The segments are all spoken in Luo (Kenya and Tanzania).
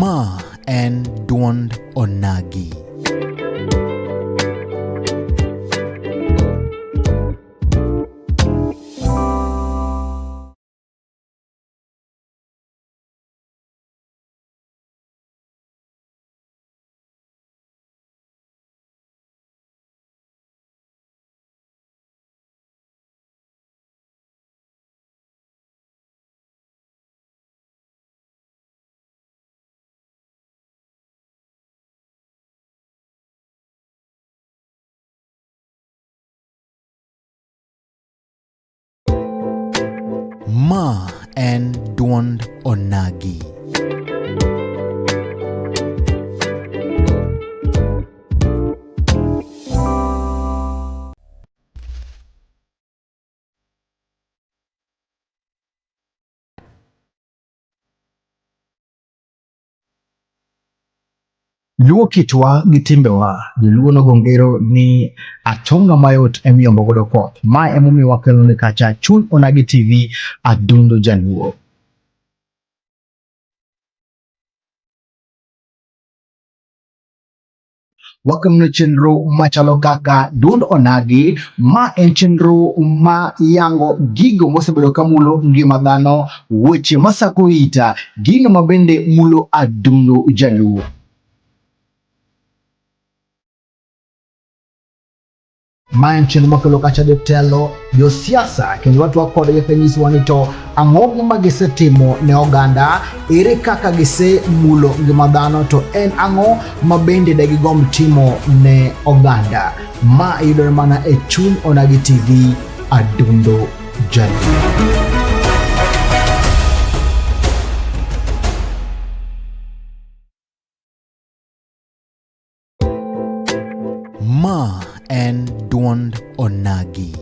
Ma en duond Onagi. Ma en duond Onagi. Luo kitwa gi timbewa, joluo nogo ngero ni atonga mayot emiyombo godo koth. Ma emomiyo wakelo ni kacha Chuny Onagi TV Adundo Jaluo. Wakelonu chenro machalo kaka Duond Onagi, ma en chenro ma yango gigo mosebedo ka mulo ngima dhano, weche masako ita, gino ma bende mulo adundo Jaluo. Ma en chenro makelo kacha jotelo, josiasa kendo watwak kodgi ka nyisowa ni to ang'o ma gisetimo ne oganda, ere kaka gisemulo ngima dhano, to en ang'o ma bende de gigomb timo ne oganda. Ma yudore mana e Chuny Onagi TV, Adundo Jaluo. Ma en duond Onagi.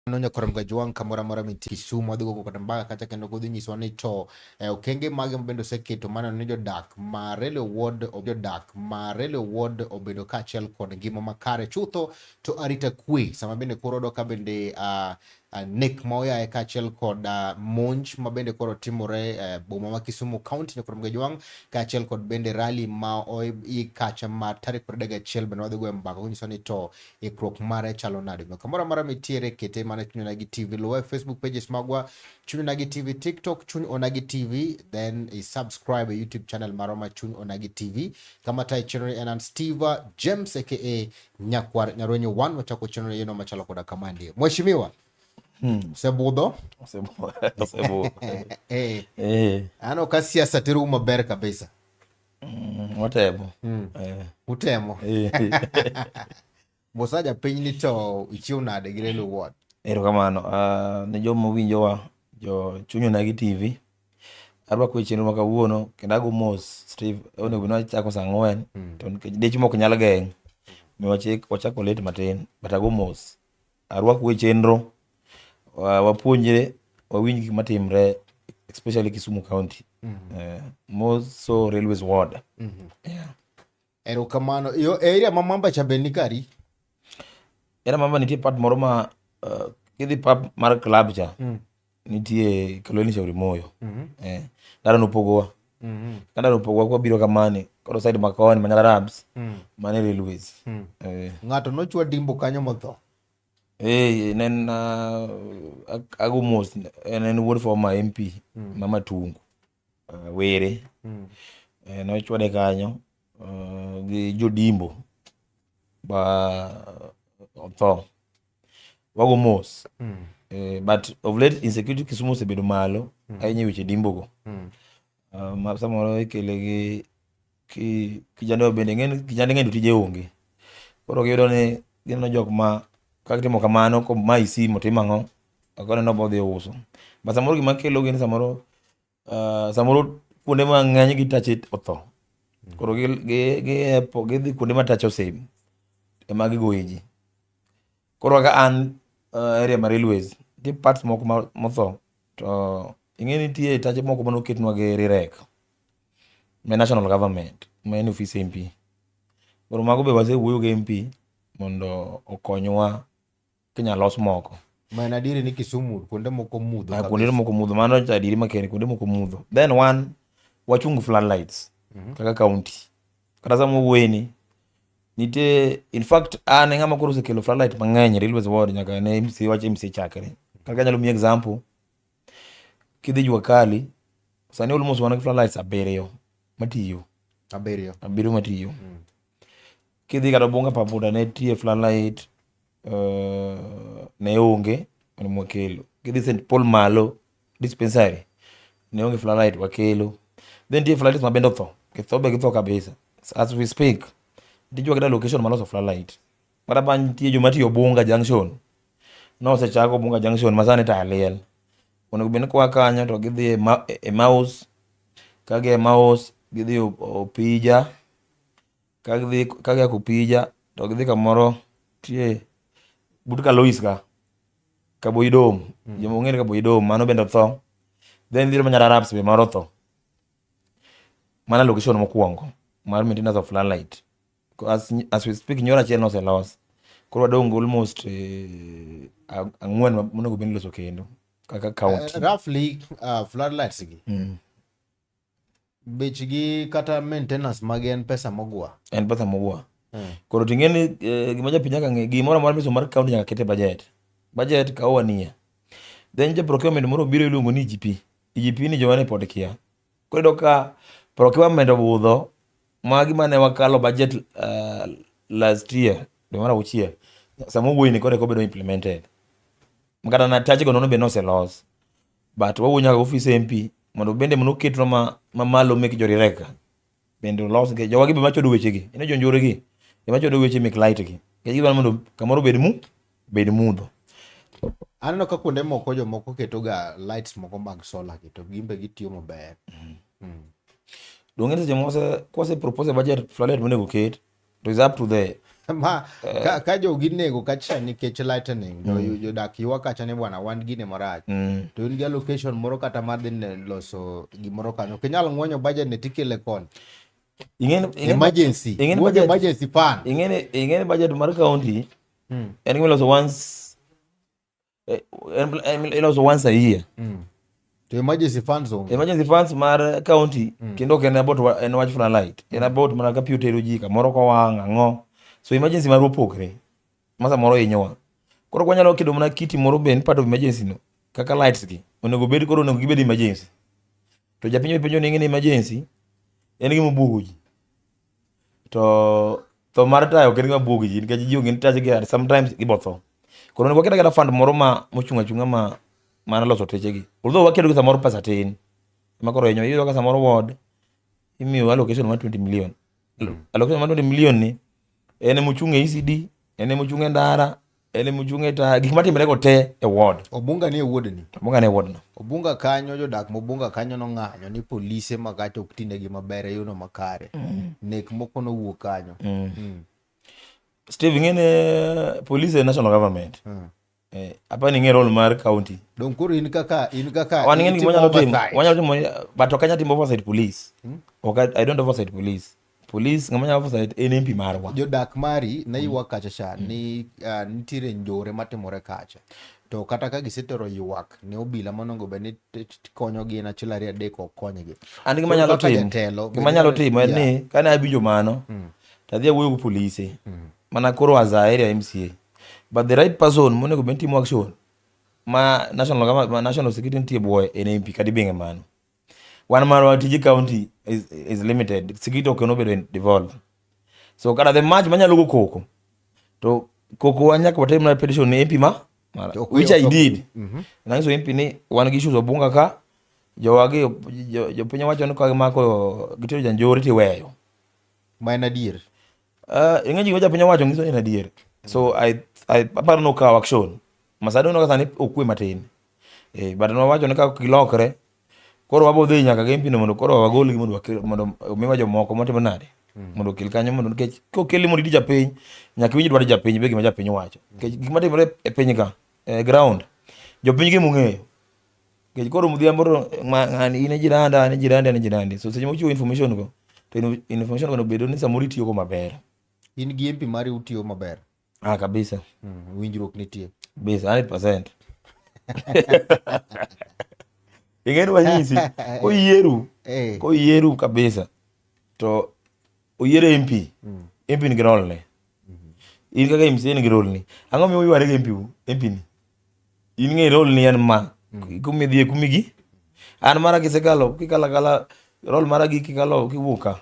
Nonyo Mgajwang' kamoro amora mintie Kisumu wadhi gogo kata mbaka kacha kendo kodhi nyiswa ni to eh, okenge mage ma bende oseketo maneno ni jodak ma Railway Ward jodak ma Railway Ward obedo kaachiel kod ngima makare chutho to arita kwe sama bende koro oyudo ka bende uh, nek ma oyaye kaachiel kod monj ma bende koro timore e boma ma Kisumu County Nyakoro Mgajwang' kaachiel kod bende rally ma oik kacha ma tarik 31 bende wadhi goyo mbaka konyiso ni to ikruok mare chalo nade. Omiyo kamoro amora mitiere kete mana Chuny Onagi TV, luwa e Facebook pages magwa Chuny Onagi TV, TikTok Chuny Onagi TV, then i subscribe e YouTube channel marwa ma Chuny Onagi TV. Kama tayo chenro en an Steve James aka Nyakwar Nyarwenyo 1 wachako chenro yeno machalo koda kamandi. Mheshimiwa Osebudho. Osebudho. Eh. Eh. Ano ka siasa tero maber kabisa. Watemo. Eh. Utemo. Eh. Bosaja piny ni to ichiew nade gi Railway Ward? Erokamano. Ne joma winjowa, jo Chuny Onagi TV. Arwako e chenro ma kawuono kendo ago mos Steve, onego bed ni wachako saa ang'wen to nikech dich mok nyal geng' mi wachako late matin but ago mos. Arwakou e chenro wapuonjre wawinj gik matimre especially Kisumu County. Moso Railways Ward. Yeah. Erokamano. Yo area ma Mamba cha be ni kari? Area ma Mamba nitie part moro ma kidhi pap mar club cha nitie Kaloleni Shauri Moyo. Ndara no pogowa. Ka ndara opogowa kwabiro kamani koro side ma koni Manyara Arabs mane Railways. Ng'ato nochwa dimbo kanyo motho. Ne en ago mos en wuod former MP ma Matungu. Were. Nochwade kanyo gi jodimbo ba otho. Wago mos. But of late insecurity Kisumu osebedo malo ahinya e weche dimbo go. Ma samoro ikele gi ki kijande bende ng'en kijande ng'eny to tije onge. Koro giyudo ni gineno jok ma ka gitimo kamano komayi simu timo ang'o ok oneno bodhi ouso. But samoro gima kelo gin samoro samoro kuonde ma ng'eny gi tache otho. Koro gi gidhi kuonde ma tache osim ema gigoye ji. Koro kaka an area ma railways nitie parts moko motho to ing'e ni nitie tache moko manoketnwa gi RIREC ma national government ma en ofis MP. Koro mago be wasewuoyo gi MP mondo okonywa kinyalo los moko. Ma en adieri ni Kisumu kuonde moko mudho Ah, kuonde moko mudho mano cha adieri makende kuonde moko mudho. Then one wachung floodlights kaka county. Kata sama wawuoyeni nitie in fact an e ng'ama koro osekelo floodlight mang'eny e Railways Ward nyaka ne MC wach MC chakre. Kaka anyalo miyi example kidhi Jua Kali sani almost wan gi floodlights abiriyo matiyo. Abiriyo. Abiriyo matiyo. Kidhi kata Obunga Papuda ne nitie floodlight ne onge mane mwakelo. Kidhi St Paul malo dispensary ne onge floodlight wakelo. Then nitie floodlights ma bende otho. Githo be githo kabisa. As we speak nitie joma kata location maloso floodlight. Kata ba nitie joma tiyo Obunga Junction. Nosechako Obunga Junction ma sani taya liel. Onego bed ni koa kanyo to gidhi e Emmaus. Ka gia Emmaus gidhi Opija. Ka gidhi ka gia Kopija to gidhi kamoro tie but Kalois ka. Kaboidom. Joma ong'e ni Kaboidom mano bende otho. Then dhiro Manyara be moro otho. Mano location mokwongo mar maintenance of floodlight. As we speak nyoro achiel noselos. Koro wadong' almost ang'wen monego bed ni iloso kendo kaka county. Roughly floodlights gi. Bechgi kata maintenance mage en pesa mogwa. En pesa mogwa. Koro ting'e ni gima japiny nyaka ng'e gimoro amora misomo mar county nyaka ket e budget. Budget kawo one year. Then ja procurement moro biro iluongo ni EGP. EGP ni joma ne pod kia. Koro iyudo ka procurement obudho magi mane wakalo budget last year dwe mar auchiel sama owuoyi ni koro eka obedo implemented. Kata na tache go nono be noselos. But wawuoyo nyaka office MP mondo bende mondo oketwa ma malo mek jo RIREC ka. Bende olos nikech jowa gi be machodo weche gi. Ineno jo njore gi ema chodo weche mek light gi. Nikech gidwaro mondo kamoro obed mu bed mudho. Aneno ka kuonde moko jomoko keto ga lights moko mag solar gi to gin be gitiyo maber. Donge seche moko kwase propose budget floodlight monego ket to is up to the ma ka jogi nego kacha nikech lightning jodak ywak kacha ni bwana wan gine marach. To in gi allocation moro kata mar dhi loso gimoro kanyo. Ok inyal ng'wenyo budget ne tikele koni. Emergency. Ing'eni Wuod budget- emergency fund. Ing'eni budget mar county en gima iloso once en iloso once a year. To emergency funds onge. Emergency funds mar county kendo ok en about en wach floodlight. En about mana ka pi otero ji kamoro kowang' ang'o. So emergency marwa opogre. Ma samoro hinyowa. Koro kwanyalo kedo mana kiti moro be en part of emergency no. Kaka lights gi. Onego bed koro onego gibed emergency. To japiny penjo ni ing'e ni emergency en gima obuogo ji. To tho mar taya ok en gima buogo ji nikech ji onge ni tach gi sometimes gibo tho. Koro onego waket aketa fund moro ma mochung' achung'a ma mana loso teche gi. Although waketo gi samoro pesa tin. Ema koro hinyo iyudo ka samoro ward imiyo allocation mar 20 million. Allocation mar 20 million ni en emochung' e ECD, en emochung' e ndara, en emochung' e taya, gik matimre go te e ward. Obunga ni e ward ni. Obunga ni e ward no. Obunga kanyo jodak mobunga kanyo nong'anyo ni polise ma kacha ok tinegi maber e yono makare. Nek moko nowuok kanyo. Steve ing'e ni police e national government. Apa ni ing'e role mar county. Dong koro in kaka in kaka Wan ing'e ni itimo gima wanyalo timo. oversight. Wanyalo timo but ok anyal timo oversight police. Ok I don't oversight police. Police ng'ama nyalo oversight en MP marwa. Jodak mari ne ywak kacha cha ni nitiere njore matimore kacha. To kata ka gisetero ywak ne obila monego bed ni konyogi en achiel ariyo adek ok konygi. An gima anyalo Kaka timo, jatelo, gima anyalo timo en ni kane awinjo mano to adhi awuoyo gi polise. Mana koro as a area MCA. But the right person monego bed ni timo action ma national government, ma national security nitie e bwoye en MP kata ibeng'e mano. Wan marwa tije county is limited. Security ok obedo devolved. So kata the match manyalo go koko. To koko wa nyaka watim na petition ne MP ma mara, which I did. Nanyiso MP ni wan gi issues Obunga ka jowagi jopiny wacho ni ka gimako gitero janjore tiweyo. Ma en adier. Ing'e gima japiny owacho nyiso ni en adier. So I aparo ni okawo action. Masani uneno ka sani okwe matin. But nowacho ni ka ok gilokre, koro wabo dhi nyaka gi MP no mondo koro wagolgi mondo wakel mondo omiwa jomoko motimo nade. Mondo okel kanyo mondo nikech kokeli mondo iti japiny, nyaka iwinj dwaro japiny be gima japiny wacho. Nikech gik matimore e piny ka, e ground, jopiny gima ong'eyo. Nikech koro modhiambo to ng'ani in e jiranda, an e jirandi, an e jirandi. So seche mochiwo information go, to information go obedo ni samoro itiyo go maber. In gi MP mari utiyo maber. Ah, kabisa. Winjruok nitie. Kabisa, 100%. Ing'e ni wanyisi, koyieru, koyieru kabisa, to oyier MP, MP nigi role ne. In kaka MCA nigi role ni. Ang'o miyo uyware gi MP u? MP ni. In ng'e role ni en ma. Kumidhiye kumigi. An mara kisekalo, kikalo akala, role mara gi kikalo kiwuok ka.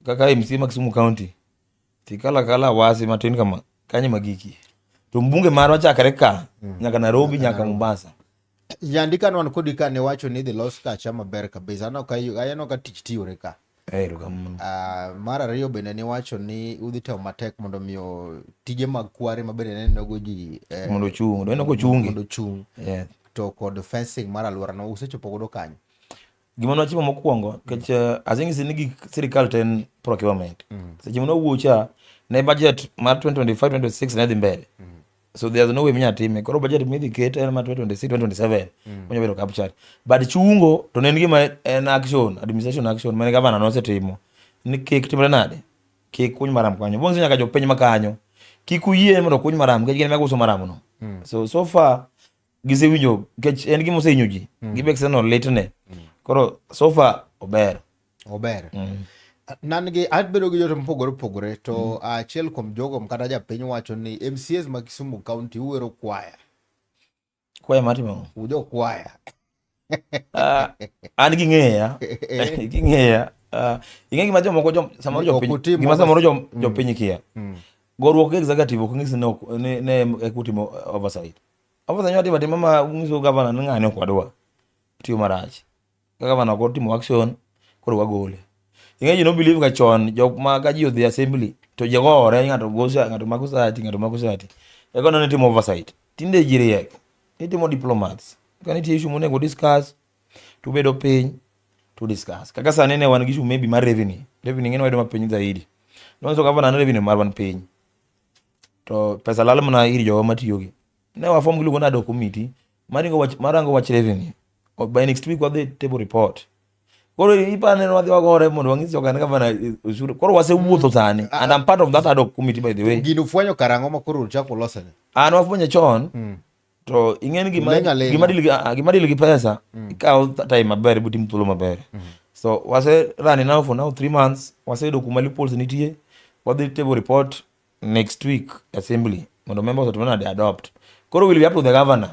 Kaka MCA ma Kisumu County. Tikalo akala wasi matin kama, kanyo magiki. To mbunge marwa chakre ka, nyaka Nairobi, nyaka Mombasa. Jandika ne wan kodi ka ne wacho ni idhi los kacha maber kabisa. Aneno ka aneno ka tich tiyore ka. Erokamano. Mar ariyo bende niwacho ni udhi temo matek mondo miyo tije mag kware ma bende ne nego ji Mondo ochung', to ineno kochungi. mondo ochung'. To kod fencing mar alworano usechopo godo kanyo. Gima nwachimo mokwongo, nikech asing'isi ni gik sirikal te en procurement. Seche mane wawuoyo cha, ne budget mar 2025-2026 ne dhi mbele. So there's no way minyalo time. Koro budget midhi ket en mar 2026-2027. Onyalo bedo captured. But chungo to ne en gima en action, administration action mane gavana nosetimo. Ni kik timre nade? Kik kuny maram kanyo. Bonzi nyaka jopiny ma kanyo. Kik uyie mondo kuny maram nikech gin ema giuso maram no. So far gisewinjo nikech en gima osehinyo ji. Gibe giseno litne. Koro so far ober. Ober. Nan gi abedo gi joto mopogore opogore to achiel kuom jogo kata japiny wacho ni MCAs ma Kisumu County uwero kwaya. Kwaya mar timo ang'o? Ujo kwaya. An ging'eya. Ging'eya. Ing'e gima jomoko samoro jopiny gima samoro jopiny kia. Goruok gi executive ok nyis ni ne ekutimo oversight. Oversight nyalo timo atima ma nyiso governor ni ng'ani ok wadwa. Tiyo marach. Ka governor ok otimo action koro wagole. Ing'e ji no believe ga chon jok ma ka ji odhi assembly to ji gore ng'ato go ng'ato mako sati ng'ato mako sati. Eka ne timo oversight. Tinde ji riek. Itimo diplomats. Ka nitie issue monego discuss to ubedo piny to discuss. Kaka sani ne wan gi issue maybe mar revenue. Revenue ng'e ni wayudo mapiny zaidi. Nonyiso governor ni revenue marwa ni piny. To pesa lal mana ir jowa matiyogi. Ne wa form giluongo ni ad hoc committee maringo wach marango wach revenue. By next week wadhi table report. Koro iparo ni wadhi wagore mondo wang'is oganda gavana osuru. Koro wasewuotho sani and I'm part of that ad hoc committee by the way. Gino fwenyo karang'o ma koro uchako losene? An wafwenye chon to ing'e ni gima Uling' aling'a. gima deal gi gima deal gi pesa ikawo time maber ibo tim thuolo maber. So wase run now for now 3 months waseyudo kuma loopholes nitie wadhi table report next week assembly mondo members otim nade adopt. Koro will be up to the governor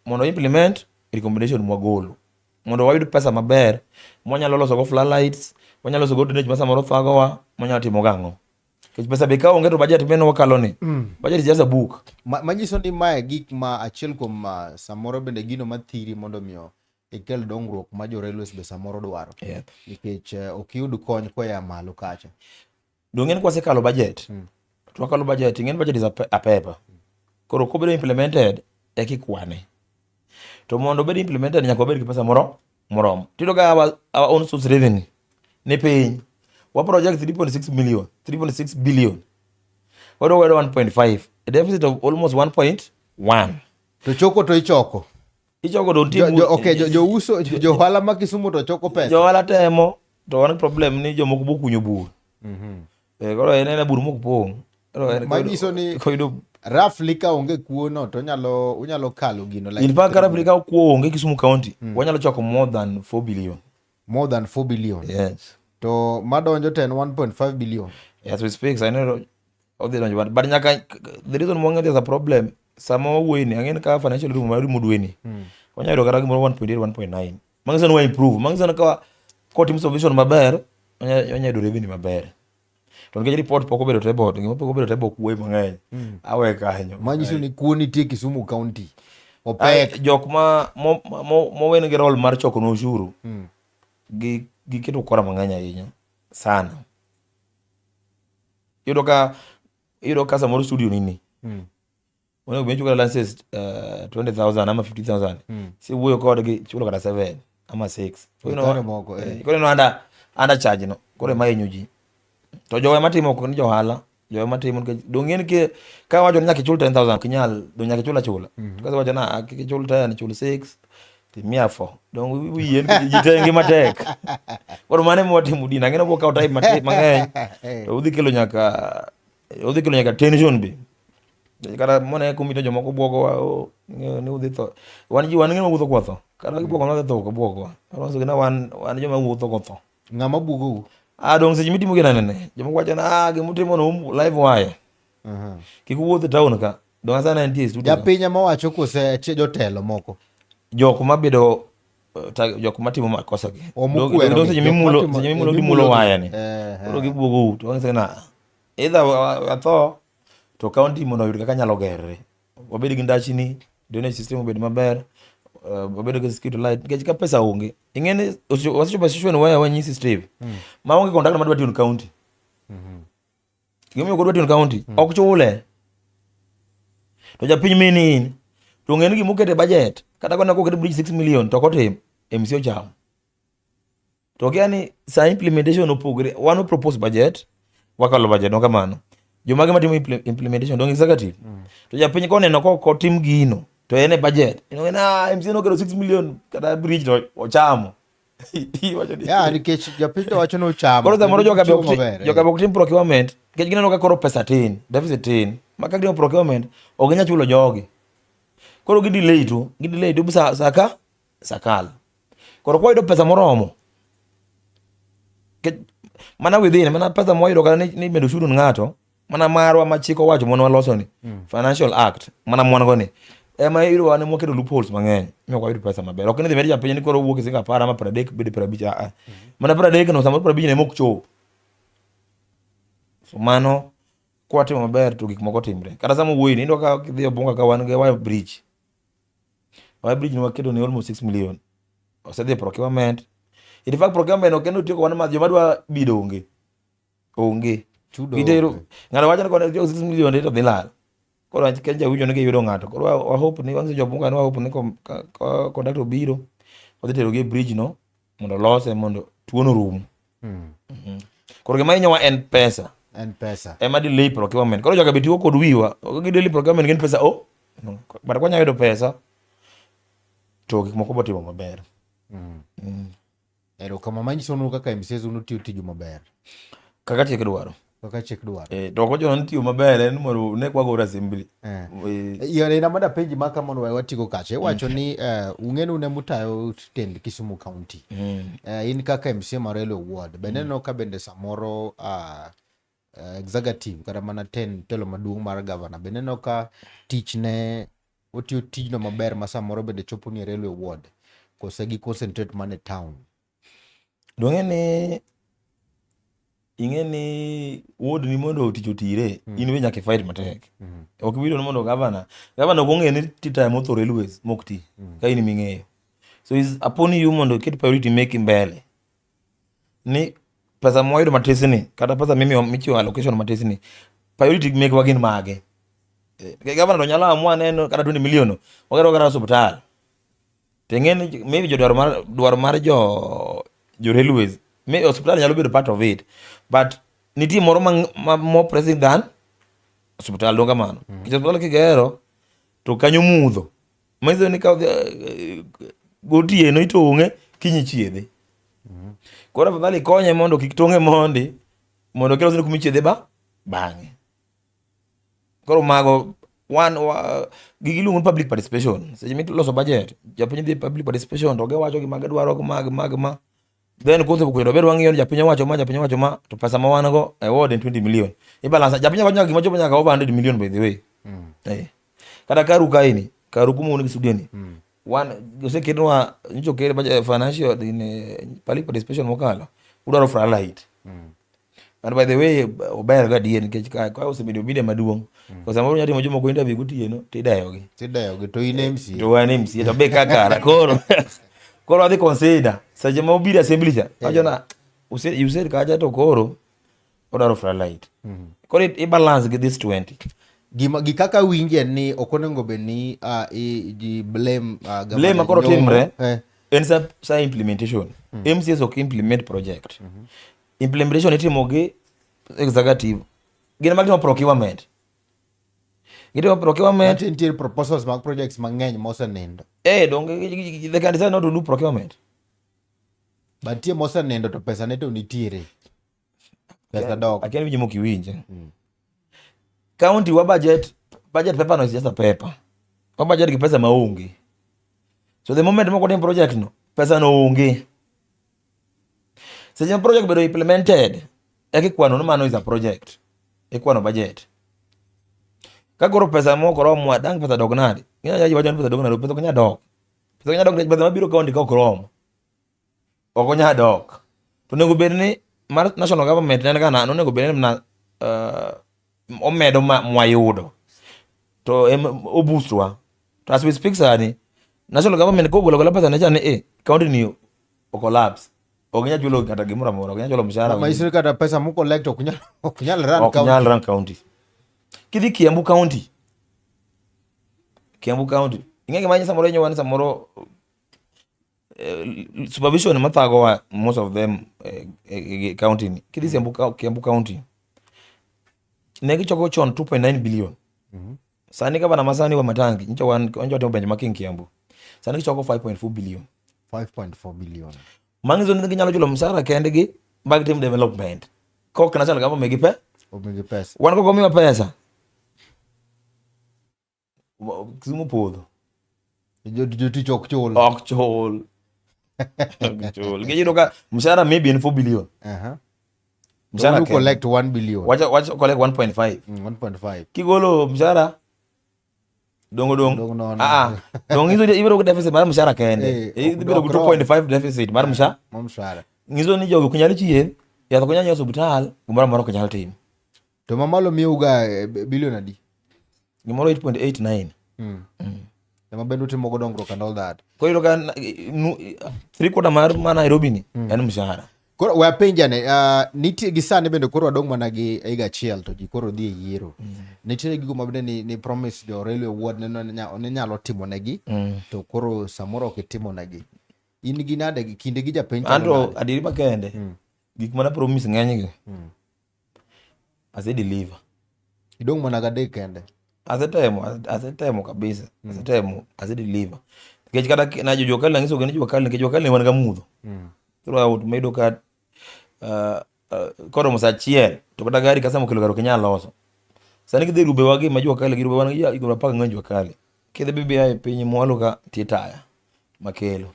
mondo implement recommendation mwagolo mondo wayud pesa maber mwanyalo loso go floodlights, wanyalo loso go drainage ma samoro thagowa, mwanyalo timo gang'o. Nikech pesa be ka onge to budget meno wakalo ni. Budget is just a book. Manyiso ni mae gik ma achiel kuom samoro bende gino mathiri mondo miyo ikel dongruok ma jo railways be samoro dwaro. Nikech ok iyud kony koa malo kacha. Donge en kwasekalo budget. To wakalo budget, ing'e ni budget is a paper. Koro kobedo implemented eka ikwane. To mondo obed implemented nyaka wabed gi pesa moro moromo. Tiyudo ka our own source revenue ni piny. Wa project 3.6 million, 3.6 billion. Wayudo wayudo 1.5, a deficit of almost 1.1. To choko to ichoko. Ichoko to nitie Okay, jouso, jo ohala ma Kisumu to choko pesa. Jo ohala temo to wan gi problem ni jomoko bokunyo bur. Koro en ena bur mok pong'. Koro en Manyiso ni koyudo roughly ka onge kuo no to unyalo kalo gino like In fact, roughly ka kuo onge Kisumu County, wanyalo choko more than 4 billion. More than 4 billion. Yes. To madonjo to en 1.5 billion. As we speak, I know odhi donjo but nyaka the reason mwang'e there's a problem sama wawuoyo ni ang'e ni ka financial room mar rumo dwe ni wanyalo yudo kata gimoro 1.8 1.9. Manyiso ni wa improve. Manyiso ni ka kotim supervision maber, wanya yudo revenue maber. To nikech report pok obedo table, to gima pok obedo table ok wuoyi mang'eny. Awe kanyo. Manyiso ni kuo nitie Kisumu County. Ai, Opek. jok ma mowen gi role mar choko ushuru gi giketo ukora mang'eny ahinya sana. Iyudo ka samoro studio nini onego bed ni ichulo license 20,000 ama 50,000. Siwuoyo kodgi chulo kata 7 ama 6. Koro Kore moko, eh. Koro ineno under charge no koro ema hinyo ji. To jowa ema timo ok ni jo ohala, jowa ema timo nikech dong' ing'e ni ka wacho ni nyaka ichul 10,000 ok inyal dong' nyaka ichul achula. To ka wacho ni ah, kik ichul 10 chul 6 timiya 4 dong' wiyi en ji te ngima tek. Koro mano ema watimo dina ang'e ni wabiro kawo time mang'eny to udhi kelo nyaka tension be. Kata mone komite jomoko bwogowa oh, ng'eyo ni udhi tho. Wan ji wan ng'e mawuotho kwatho. Kata gibwogo nodhi tho ok bwogwa. Wawacho ni wan joma wuotho kotho. Ng'ama bwogou? Ah, dong' seche mitimo gina nene. Jomoko wacho ni ah, gimutimo no live wire. Kik uwuoth e town ka. Dong' asana nitie e studio. Japiny ema wacho kose jotelo moko? Jok mabedo jok matimo makosa gi. O, mokwero Dong' gi. seche Jok mimulo matimo- seche mimulo eh, gimulo mimulo gi. waya ni. Koro gibwogou to wanyiso ni ah, either watho to county mondo oyud kaka nyalo gerre. Wabed gi ndachni, drainage system obed maber, wabed gi security light nikech ka pesa onge. Ing'e ni wasechopo e situation where wanyisi Steve. Ma onge contractor madwa tiyo ne county. Gimomiyo ok odwa tiyo ne county, ok chule. To japiny mini in, to ng'e ni gima oketo e budget, kata kone koket bridge 6 million to ok otim, MC ochamo. To kia ni sa implementation opogre, wan o propose budget, wakalo budget no kamano. Jomage matimo implementation dong executive. To japiny koneno ko otim gino, to en e budget. Ineno ni ah, MC noketo 6 million kata bridge to ochamo. Iwacho ni- Ya, nikech japiny to wacho ni ochamo. Koro samoro joka be Chiwo ok ti- maber, eh. joka be ok tim procurement nikech gineno ka koro pesa tin, deficit tin. Ma ka gitimo procurement, ok ginyal chulo jogi. Koro gi delay to, gi delay to sa, sa ka sakal. Koro kwa yudo pesa moromo, mana within, mana pesa mwayudo kata ni medo ushuru ne ng'ato, mana marwa ma chik owacho mane waloso ni, Financial Act, mana mwan go ni, ema iyudo wan ema waketo loopholes mang'eny, mi ok wayud pesa maber. Ok ni dhi med japiny ni koro wuok e siling 10 ama 30 bedo 50, ah, ah. Mana 30 no, samoro 50 no ema ok chop. So mano, kwatimo maber to gik moko timre. Kata sama wuoyi ni, iyudo ka kidhi Obunga ka wan gi wire bridge. Wire bridge ni waketo ni almost 6 million. Osedhi e procurement. In fact procurement ok en otieko wan ma joma dwa bido onge. Onge. Chudo Gitero onge. ng'ato wacho ni kone otieko 6 million to dhi lal. Koro Kenya winjo ni giyudo ng'ato. Koro wa hope ni wanyiso jobunga ni wa hope ni ka contractor obiro odhi terogi e bridge no mondo olose mondo tuono orum. Koro gima hinyowa en pesa. En pesa. Ema delay procurement. Koro joga be tiyo kod wiwa. Ok gi delay procurement gin pesa oh. No. But kwanya yudo pesa to gik moko botimo maber. Erokamano manyiso nu kaka MCAs unu tiyo tiju maber. Kaka chik dwaro. Kaka chik dwaro. Eh, to ok ochuno ni tiyo maber en mondo ne kwago assembly. Eh. Eh, Yore na mada penji maka mondo we watigo kacha. Iwacho ni ung'e ni un ema utayo tend Kisumu County. In kaka MCA mar Railway Ward, be neno ka bende samoro executive kata mana telo maduong' mar governor be neno ka tich ne otiyo tijno maber ma samoro bende chopo ni e Railway Ward kose gi concentrate mana e town. Dong'e ni ing'e ni ward ni mondo tich otire in be nyaka ifight matek. Ok ibi yudo ni mondo governor ok ong'eyo ni titaya motho railways mok ti ka in ming'eyo. So is upon you mondo iket priority meki mbele. Ni pesa mwayudo matis ni kata pesa mimiyo michiwo allocation matis ni priority mekwa gin mage. Eh, governor to nyalo amua neno kata 20 million no ogero kata osiptal. To ing'e ni maybe jodwaro mar dwaro mar jo railways may osiptal nyalo bedo part of it but nitie moro ma more pressing than osiptal dong kamano. Nikech osiptal kigero to kanyo mudho manyiso ni ka gotieno itong'e kiny ichiedhe. Koro afadhali ikonye mondo kik tong'e mondi mondo kilosne kuma ichiedhe ba bang'e. Koro mago wan wa, gigi iluongo ni public participation. Seche miloso budget, japiny dhi public participation to giwacho gima gidwaro mag mag ma. Then kosepo to bed wang'iyo ni japiny owacho ma, japiny owacho ma, to pesa ma wan go e ward en 20 million. Ibalance japiny owacho nyaka gima chopo nyaka over 100 million by the way. Eh. Kata karu kaeni, karu kuma un gi studio ni. Wan oseketnwa nyocha okel budget financial in public participation mokalo udwaro floodlight. And by the way ober ga adier nikech ka osebedo media maduong'. To samoro unyalo timo jomoko interview gotieno tideyogi. Tideyogi to in MCA. To an MCA to be kakara koro koro adhi consider seche ma obiro assembly cha wacho na you said kacha to koro odwaro floodlight. Koro i balance gi this 20. Gima gi kaka winje ni ok onego bed ni ji blame Blame koro timre en sa implementation. MCAs ok implement project. Implementation itimo gi executive. Gin ema gitimo procurement. Gitimo procurement. Nitie proposals mag projects mang'eny mosenindo. Donge they can decide not to do procurement. But nitie mosenindo to pesa ne to nitiere. Pesa dok. Akia ni winjo mok iwinje. County wa budget, budget paper no is just a paper. Wa budget gi pesa maonge. So the moment moko tim project no, pesa no onge. Seche ma project bedo implemented, eka ikwano ni mano is a project. Ikwano budget. Ka koro pesa moko romwa, dang' pesa dog nade? Inyalo wacho ni pesa dog nade? Pesa ok nyal dok. Pesa ok nyal dok nikech pesa mabiro county ka ok rom. Ok onyal dok. To onego bed ni mar national government ne en ga onego bed ni na omedo ma mwayudo. To oboostwa. To as we speak sani, national government kogolo agola pesa ne cha ni county ni o collapse. Ok ginyal chulo kata gimoro amora, ok ginyal chulo mshahara. Ma kata pesa mu collect ok nyal run Ok county. nyal run county. Kidhi Kiambu County. Kiambu County. Ing'e gima samoro hinyowa ni samoro supervision mathagowa most of them county ni. Kidhi Kiambu County. Ne gichoko chon 2.9 billion. Sani gavana masani wa Matangi, nyocha wan nyocha watimo penjo ma King Kiambu. Sani gichoko 5.4 billion. 5.4 billion. Manyiso ni ginyalo chulo msara kendgi ma gitim development. Kok national government omigi pe. Omigi pesa. Wan kok omiwa pesa. Kisumu podho. Jotich ok chul. Ok chul. Ok chul. Nikech iyudo ka mshahara maybe en 4 billion. Mshahara You collect 1 billion. Wacha collect 1.5. 1.5. Kigolo mshahara dongo dong. Dong nono. Dong nyiso ni ibedo gi deficit mar mshahara kende. Ibedo gi 2.5 deficit mar mshahara. Mar mshahara. Nyiso ni jogi ok nyal chieth, yath ok nyal nyiewo e osiptal, gimoro amora ok nyal timo. To mamalo miyouga billion adi? Gimoro 8.89. Ema bende utimo go dongruok and all that. Koro iyudo ka 3/4 mar ma Nairobi ni en mshahara. Koro we apenja ne, nitie gi sani bende koro wadong' mana gi higa achiel to ji koro dhi e yiero. Nitiere gigo ma bende ni promise jo Railway Ward ne nyalo timo negi, to koro samoro ok itimo negi. In gi nade gi kinde gi japiny chalo Anto nade? adieri makende, gik mana promise ng'eny gi. Ase deliver. Idong' mana gi adek kende. Asetemo kabisa. Asetemo, ase deliver. Nikech kata na jo Jua Kali nanyiso ni Jua Kali, nikech Jua Kali ne wan ga mudho. Throughout mayudo ka koromo saa achiel to kata gari kasa mokelo gari ok inyal loso. Sani kidhi rube wagi ma Jua Kali gi rube wan gi higni 14 Jua Kali. Kidhi BBI e piny mwalo ka nitie taya makelo.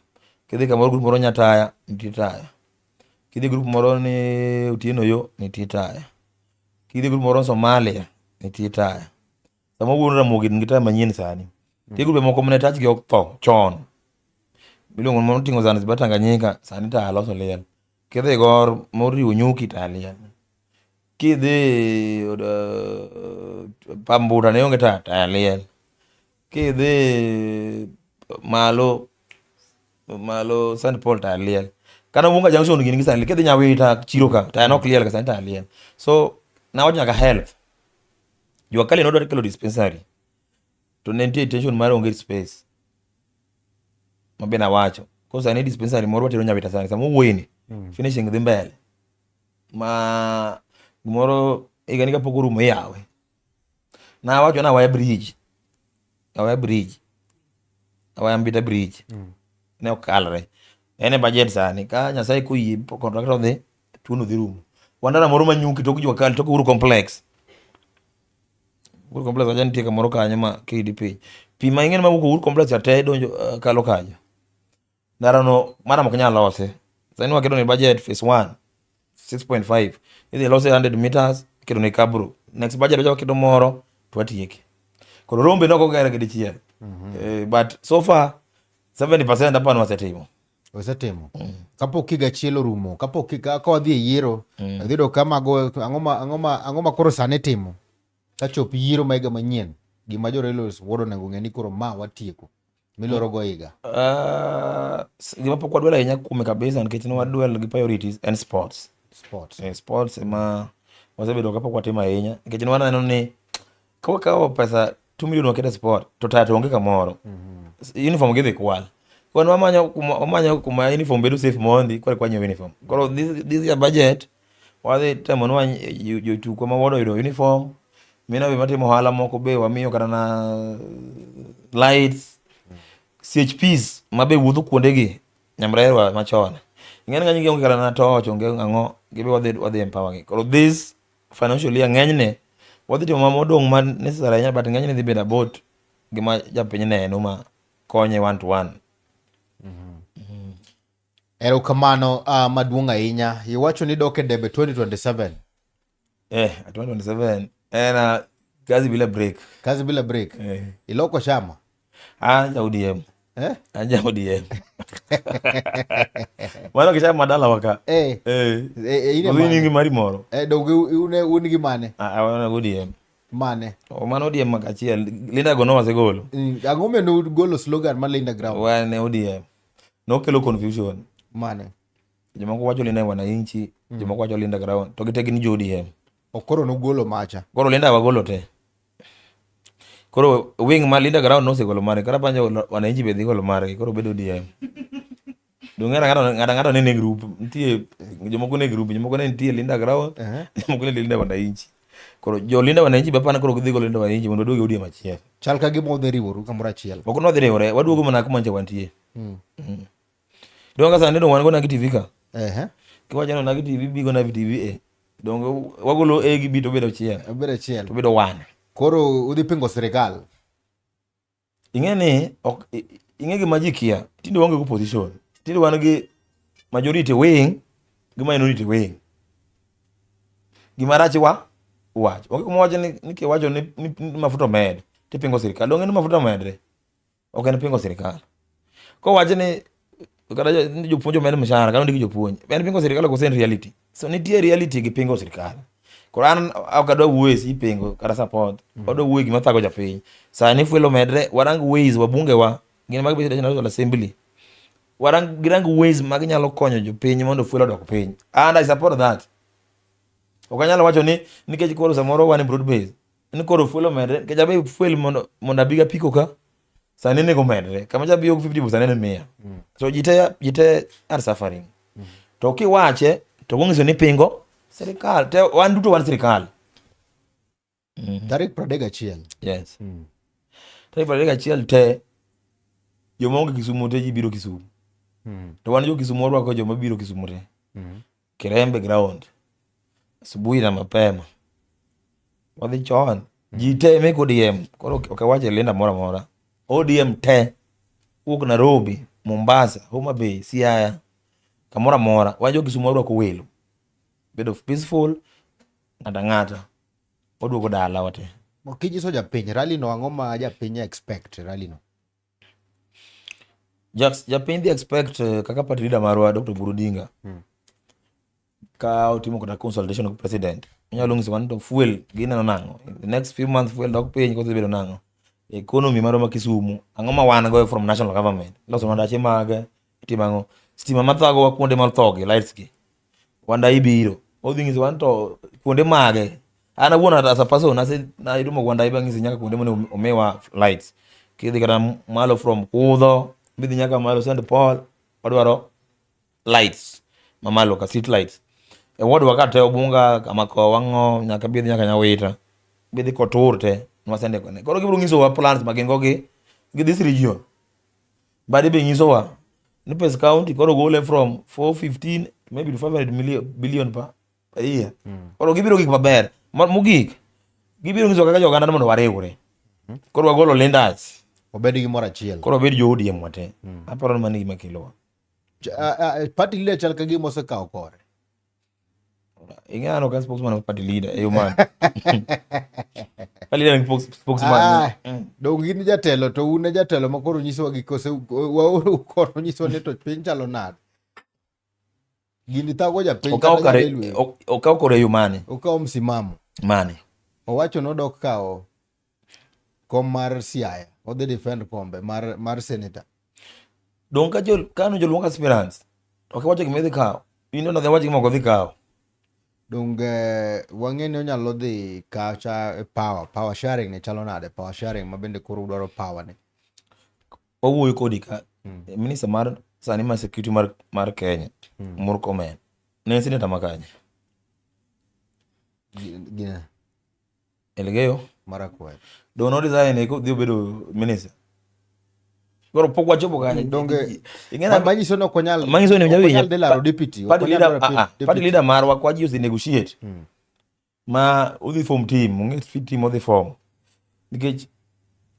Kidhi kamoro group moro Nyataya nitie taya. Kidhi group moro ni Otieno yo nitie taya. Kidhi group moro Somalia nitie taya. Sama wuon Ramogi nigi taya manyien sani. Nitie grube moko mane tachgi otho chon. Miluongo ni moting'o Zanzibar Tanganyika sani taya loso liel. Kidhi Gor moriwo Nyuki taya liel. Kidhi Pambuta ne onge taya, taya liel. Kidhi malo malo St Paul taya liel. Kata Wunga Junction gini gi sani kidhi Nyawita chiro ka taya nok liel ka sani taya liel. So nawacho nyaka health. Jua Kali nodwaro kelo dispensary to ne nitie tension mar onge space. Ma be nawacho. Koro sani dispensary moro watero Nyawita sani sama wuoyeni finishing dhi mbele. Ma gimoro higani kapok orumo iyawe. Nawacho ni Awaya bridge. Awaya bridge. Awaya Mbita bridge. Ne ok kalre. En e budget sani. Ka Nyasaye koyie contractor odhi, tuono dhi rumo. Wandara moro manyuki tok Jua Kali, tok Uhuru Complex. Uhuru Complex wacha nitie kamoro kanyo ma kidi piny. Pi ma ing'eni mawuok Uhuru Complex cha te donjo kalo kanyo. Ndara no madam ok nyal lose. Sani waketo ni budget phase 1 6.5. Idhi lose 100 meters iketo ni kabro. Next budget wacha waketo moro to watieke. Koro Rombe nok ogere gi dichiel. But so far 70% apani wasetimo. Osetimo. Kapok higa achiel orumo, kapok higa ka wadhi e yiero, dhi yudo ka mago ang'o ma ang'o ma ang'o ma koro sani timo. Kachop yiero ma higa manyien, gima jo Railways Ward onego ng'e ni koro ma watieko. Miloro go higa. Gima pok wadwel ahinya kuome kabisa nikech ne wadwel gi priorities en sports. Sports. Sports ema wasebedo kapok watimo ahinya nikech ne waneno ni ka wakawo pesa 2 million waketo e sport to taya to onge kamoro. Uniform gidhi kwal. Wan wamanyo kuma uniform bedo safe mondi koro kwanyo uniform. Koro this year budget wadhi temo ni jotukwa ma ward oyudo uniform. Mina be matimo ohala moko be wamiyo kata na lights, CHPs ma be wuotho kuondegi nyamrerwa machon. Ing'eni ng'eny gi onge kata na torch, onge ang'o, gibe wadhi empower gi. Koro this financial year ng'enyne wadhi timo ma modong' ma necessary ahinya, but ng'enyne dhi bedo about gima japiny neno ma konye one to one. Erokamano maduong' ahinya. Iwacho ni dok e debe 2027. 2027 en kazi bila break. Kazi bila break. Iloko chama? An ja ODM. Eh? An ja ODM. Mano kichama madala waka. Ine Odhi mane? nyingi mari moro. Donge un gi mane? Ah, ah, wan ODM. Mane? O, mano ODM mag achiel. Linda go nowasegolo. Ang'o miyo nugolo slogan mar Linda Ground? Wan e ODM. Nokelo confusion. Mane? Jomoko wacho Linda Wananchi, jomoko wacho Linda Ground. To gite gin jo ODM. O koro nugolo macha. Koro Linda wagolo te. Koro wing ma Linda Ground nosegolo mare, kata panjo Wananchi be dhi golo margi, koro bedo ODM. Donge ng'ato ng'ato ne ne group, nitie jomoko ne group, jomoko ne nitie Linda Ground, jomoko ne Linda Wananchi. Koro jo Linda Wananchi be apani koro gidhi golo Linda Wananchi mondo waduog e ODM achiel. Chal ka gima udhi riworu kamoro achiel. Ok nwadhi riwore, waduogo mana kuma nyocha wantie. Donge ka sani dong wan go Onagi TV ka. Kiwacho ni Onagi TV B go Onagi TV A. Donge wagolo A gi B to bedo achiel. Obedo achiel. To bedo one. Koro udhi pingo sirikal. Ing'e ni ok ing'e gima ji kia. Tinde waonge gi opposition. Tinde wan gi majority wing gi minority wing. Gima rach wa wach. Onge kuma wacho ni kiwacho ni mafuta omed tipingo sirikal. Donge ni mafuta omedre? Ok en pingo sirikal. Kowacho ni kata ni jopuonj omed mshahara kata ondik jopuonj. En pingo sirikal koso en reality. So nitie reality gi pingo sirikal. Koro an ok adwa wuoyo e si pingo kata support. Adwa wuoyo gima thago japiny. Sani fuel omedre, warang ways wabunge wa gin mag bedo National Assembly. Warang girang ways ma ginyalo konyo jopiny mondo fuel odok piny. And I support that. Ok anyal wacho ni nikech koro samoro wan e broad base. Ni koro fuel omedre, nikech abe fuel mondo abi gapiko ka sani nego omedre. Kama cha biyo 50 bob sani en 100. So ji te are suffering. To kiwache to ong'iso ni pingo sirikal. Te wan duto wan sirikal. Tarik 31. Yes. Tarik 31 te joma onge Kisumu te ji biro Kisumu. To wan jo Kisumu warwako joma biro Kisumu te. Kirembe ground. Asubuhi na mapema. Wadhi chon. Ji te mek ODM. Koro ok awach e Linda moro amora. ODM te. Wuok Nairobi, Mombasa, Homa Bay, Siaya. Kamoro amora. Wan jo Kisumu warwako welo. Bedo peaceful. Ng'ato ang'ata. Waduogo dala wate. Kinyiso japiny, rally no ang'o ma japiny expect rally no? Japiny dhi expect kaka party leader marwa Dr. Oburu Odinga. Ka otimo kata consultation gi president, onyalo nyisowa ni to fuel gineno nang'o. In the next few months fuel dok piny koso bedo nang'o. Economy marwa ma Kisumu, ang'o ma wan go from national government? Iloso ndache mage, itimo ang'o? Stima mathagowa kuonde mathogi, lights gi. Wandai biro. Odhi nyisowa ni to kuonde mage. An awuon as a person, ase narumo gi Wandai bang'isi nyaka kuonde mane omiwa lights. Kidhi kata malo from Kudho, midhi nyaka malo St. Paul, wadwaro lights mamalo ka street lights. E ward wa ka te Obunga, Kamako, Wang'o, nyaka bidhi nyaka Nyawita, bidhi Kotur te, nwasende kone. Koro gibiro nyisowa plans ma gin go gi this region. But be nyisowa ni pes county koro gole from 415 maybe to 500 million billion per year. Koro gibiro gik maber. Mogik, gibiro nyisowa kaka jo oganda mondo wariwre. Koro wagolo Lindas. Obed gimoro achiel. Koro wabed jo ODM wate. Aparo ni mano e gima kelowa. Party leader chal ka gima osekawo kore. Ing'e an ok an spokesman of party leader e yo mane? Party leader en spokesman. Ah, Donge in jatelo to un e jatelo ma koro nyisowa gi kose waoru koro nyisowa ni to piny chalo nade. Gini thago japiny Okawo kata kare ja-railway. okawo kore e yo mane? Okawo msimamo. Mane? Owacho nodok kawo kom mar Siaya. Odhi defend kombe mar senator. Donge ka jo ka no joluong aspirants ok iwacho gima idhi kawo. In to nodhi wacho gima ok odhi kawo. Donge wang'e ni onyalo dhi kacha e power sharing ne chalo nade? Power sharing ma bende koro udwaro power ni. Wawuoyo kodi ka minister mar sani mar security mar Kenya Murkomen ne en senator ma kanye? Gine Elgeyo Marakwet. Donge no resign kodhi obedo minister. Koro pok wachopo kanyo. Donge Ing'e na- manyiso ni ok onyal Manyiso ni ok onyal onyal dhi laro deputy. Ok Party onyal leader, dwaro deputy. party leader marwa kwa ji ose negotiate. Ma odhi form team, ong'e fit team odhi form. Nikech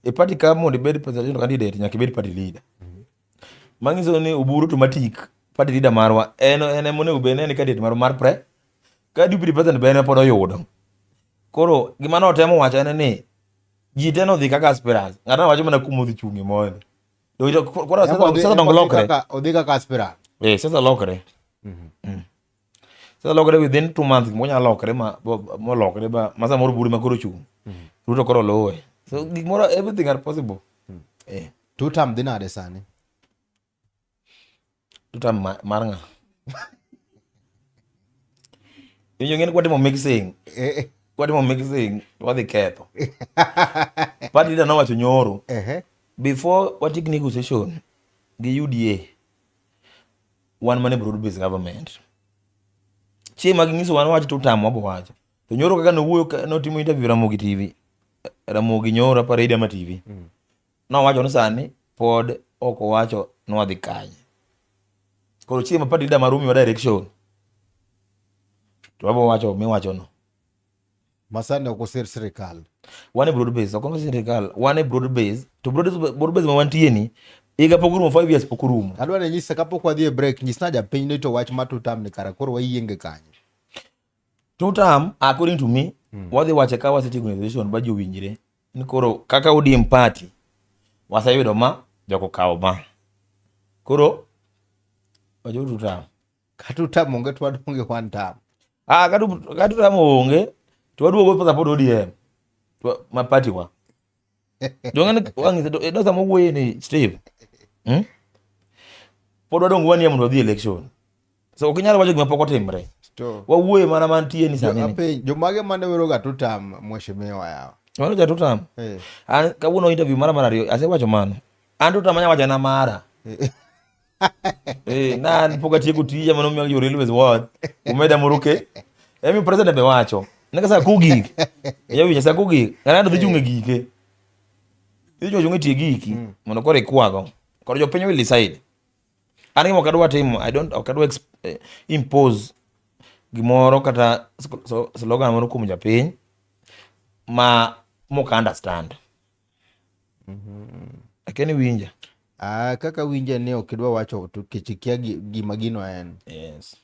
e party ka mondo ibed presidential candidate nyaka ibed party leader. Manyiso ni Oburu automatic party leader marwa en ema onego bed ni en candidate marwa mar pre. Ka deputy president be en pod oyudo. Koro gima notemo wacho en ni ji te nodhi kaka aspirants. Ng'ato wacho mana kuma odhi chung'e mondo. Koro sasa dongo lokre. Odhi kaka aspirant. Eh, sasa lokre. Sasa lokre within 2 months gimoro nyalo lokre ma molokre ba ma samoro buri ma koro chung'. Ruto koro luwe. So gik moro everything are possible. Eh, Two term dhi nade sani? Two term mar ng'a? Winjo ng'eni kwatimo mixing. Kwatimo mixing to wadhi ketho. Party leader nowacho nyoro. Before watik negotiation gi UDA, wan mane broad based government. Chieng' ma ginyiso wan wach to utamo wabo wacho. To nyoro kaka nowuoyo notimo interview Ramogi TV. Ramogi nyoro apa Radio ama TV. Nowacho ni sani pod ok owacho ni wadhi kanye. Koro chieng' ma party leader marwa omiwa direction to wabo wacho miwacho no. Masani ok osir sirikal. Wan e broad base, ok wan sirikal, wan e broad base. To broad base ma wantie ni higa pok orumo, 5 years pok orumo. Adwa ni nyisa kapok wadhi e break, nyisna japiny ni to wach mar two term ni kara koro wayienge kanye. Two term, according to me, wadhi wache ka wasetieko negotiation ba ji owinjre ni koro kaka ODM party waseyudo ma joko kawo ma. Koro wacho two term. Ka two term onge to wadong' gi one term. Ah, ka two term onge to waduogo pesa pod ODM. To ma party wa. Donge ni wang'ise to do sama wuoye ni Steve. Pod wadong' wanie mondo wadhi election. So ok inyal wacho gima pok otimre. To Wawuoye mana mantie ni sani ni. Apenj, jomage mane wero ga two term mheshimiwa yawa? Mano ja two term. An kawuono interview mara mar ariyo asewacho mano. An two term anya wacho na mara. Na an pok atieko tija mano miyo jo Railways Ward. Umeda moro ke. Emi president be wacho. Neka sa kogik. Ya winja sa kogik. Ng'ato dhi chung' e gike. Dhi chung' e tie giki mondo koro ikwago. Koro jopiny will decide. An gima ok adwa timo, I don't, ok adwa impose gimoro kata slogan moro kuom japiny ma mok understand. Akia ni winja. Kaka winje ni ok idwa wacho to kech ikia gima gino en. Yes.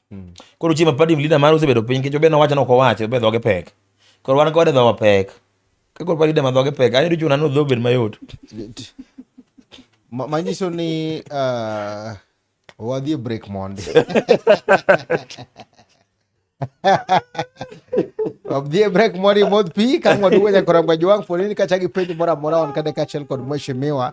Koro chieng' ma party leader mare osebedo piny nikech obe nowacho ni ok owacho, obe dhoge pek. Koro wan kode dhowa pek. Ka koro party leader ma dhoge pek, an ichuna ni dhoge obed mayot. Manyiso ni wadhi e break mondi. Wadhi e break mondi modh pi ka waduogo nyaka Rangwe Jwang' poni ni kacha gi penjo moro amora wan kade kaachiel kod mheshimiwa.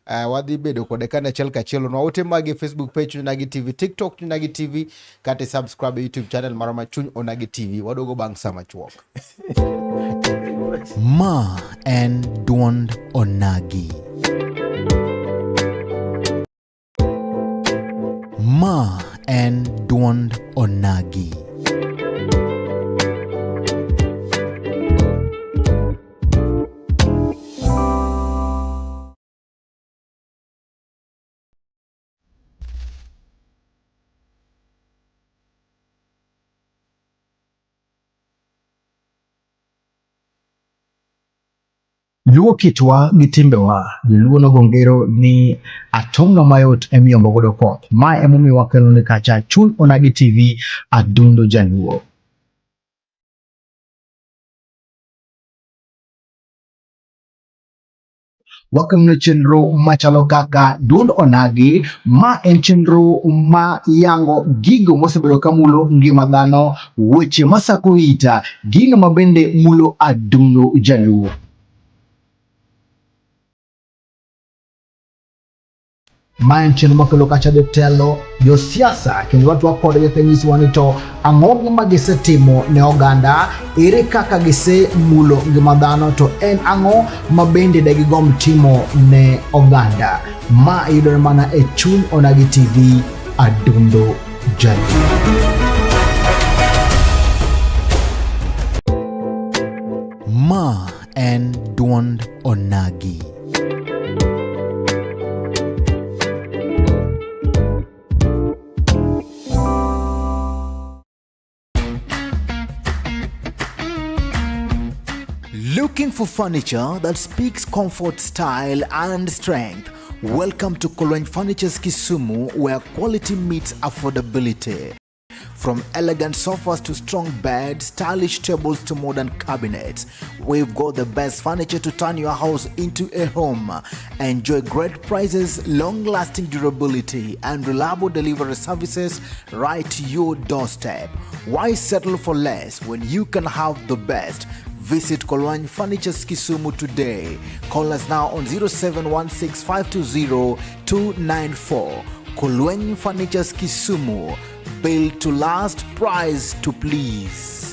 Wadhi bedo kode kane achiel kachiel. Nwa ote magi e Facebook page Chuny Onagi TV, TikTok Chuny Onagi TV, kata subscribe e YouTube channel marwa ma Chuny Onagi TV. Waduogo bang' sa machuok. Ma en duond Onagi. Ma en duond Onagi. Luo kitwa gi timbewa, Joluo nogo ngero ni atonga mayot emiyombo godo koth. Ma emomiyo wakelo ni kacha Chuny Onagi TV, Adundo Jaluo. Wakelonu chenro machalo kaka Duond Onagi, ma en chenro ma yango gigo mosebedo ka mulo ngima dhano, weche masako ita, gino ma bende mulo adundo jaluo. Ma en chenro makelo kacha jotelo, josiasa kendo watwak kodgi ka nyisowa ni to ang'o gima gisetimo ne oganda, ere kaka gisemulo ngima dhano to en ang'o ma bende de gigomb timo ne oganda. Ma yudore mana e Chuny Onagi TV, Adundo Jaluo. Ma en duond Onagi. Looking for furniture that speaks comfort, style, and strength? Welcome to Kolweny Furnitures Kisumu, where quality meets affordability. From elegant sofas to strong beds, stylish tables to modern cabinets, we've got the best furniture to turn your house into a home. Enjoy great prices, long lasting durability, and reliable delivery services right to your doorstep. Why settle for less when you can have the best? Visit Kolwany Furnitures Kisumu today. Call us now on 0716 520 294. Kolwany Furnitures Kisumu. Built to last, price to please.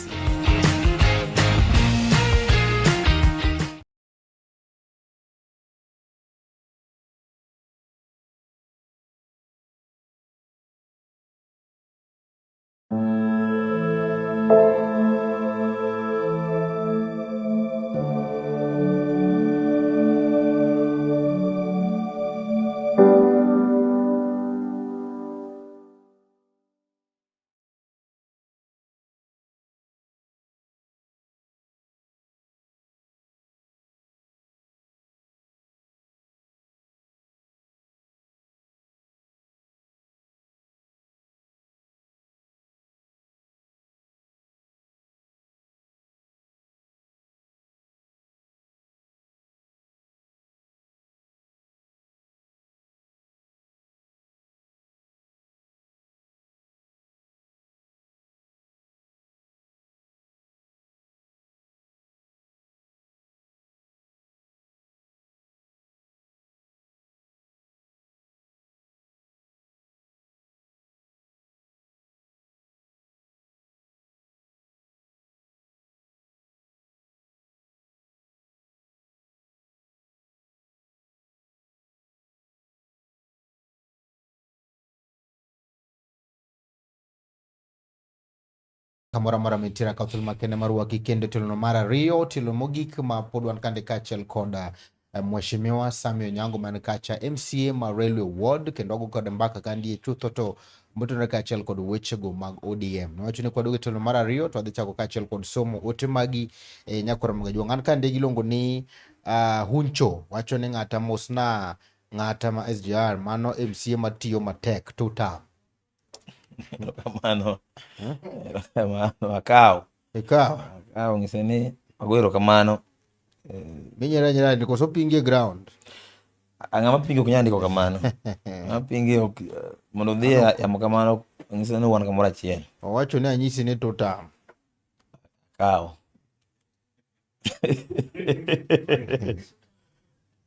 Kamoro amora mintiere akaw thuolo makende mar rwaki kendo tielo mar ariyo, tielo mogik ma pod wan kande kaachiel kod Mheshimiwa Sammy Onyango man kacha MCA ma Railway Ward kendo wago kode mbaka ka ndie chutho to motenore kaachiel kod wechego mag ODM. Nowacho ni kwaduogo e tielo mar ariyo to wadhi chako kaachiel kod somo ote magi e nyakwar Mgajwang'. An kande giluongo ni Huncho wacho ni ng'ata mosna ng'ata ma SGR mano MCA matiyo matek two term. Erokamano. Erokamano. Akawo. Ikawo. Akawo ng'ise ni ago erokamano. Minyera nyera ni koso pingi e ground. Ng'ama pingi ok nyal ndiko kamano. Ng'ama pingi ok mondo odhi e yamo kamano ng'ise ni wan kamoro achiel. Owacho ni anyisi ni two term. Akawo.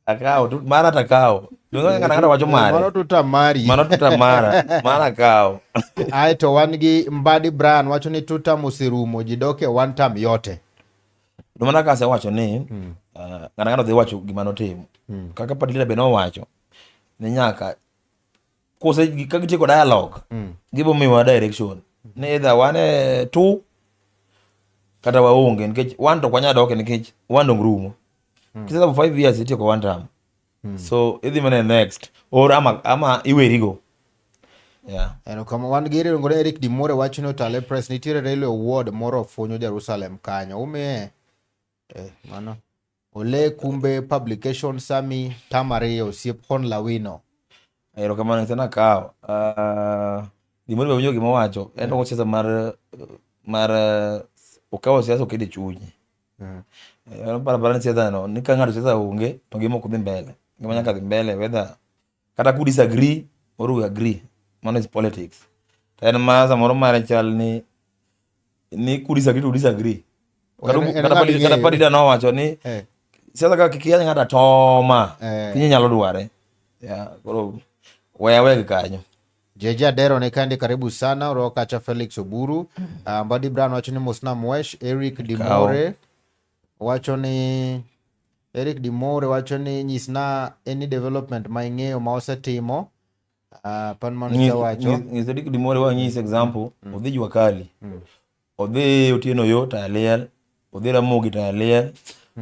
Akawo mara to akawo. Donge ng'ato ang'ata wacho mare. Mano tuta mari. Mano tuta mara. Mara akawo. Ae to wan gi Mbadi Brian wacho ni two term oserumo ji dok e one term yote. To mana kaka asewacho ni ng'ato ang'ata dhi wacho gima notimo. Kaka party leader be nowacho ni nyaka kose ka gitieko dialogue gibo miyowa direction ni either wan e two kata waonge nikech one to ok wanyal doke nikech one dong rumo. Kiseserve 5 years itieko one term. So idhi mana e next or ama iwerigo. Yeah. Erokamano wan gi iluongo ni Eric Dimore wacho ni Otale Press nitiere Railway Ward moro ofunyo Jerusalem kanyo. Umiye mano Ole Kumbe Publication Sami tam ariyo osiep Hon Lawino. Erokamano ng'ise nakawo. Gimoro be winjo gima owacho en to siasa mar okawo siasa oketo e chunye. Barabara ni siasa no ni ka ng'ato siasa onge to ngima ok dhi mbele. Ngima nyaka dhi mbele whether kata ku disagree or we agree. Mano is politics. To en ma samoro mare chal ni ni ku disagree to disagree. Kata En- en kata ng'ama party- kata ing'eyo. party leader nowacho ni Eh. siasa ka kik iyany ng'ato atoma Eh. kinyi nyalo dware. Yeah, koro weya wegi kanyo. JJ Adero ne kandi karibu sana orwako kacha Felix Oburu. Mbadi Brown wacho ni Mosna Mwesh, Eric Dimore wacho ni Eric Dimore wacho ni nyisna any development ma ing'eyo ma osetimo. Pan mano isewacho. Nyis Eric Dimore wa nyis example, odhi Jua Kali. Odhi Otieno Yo taya liel, odhi Ramogi taya liel,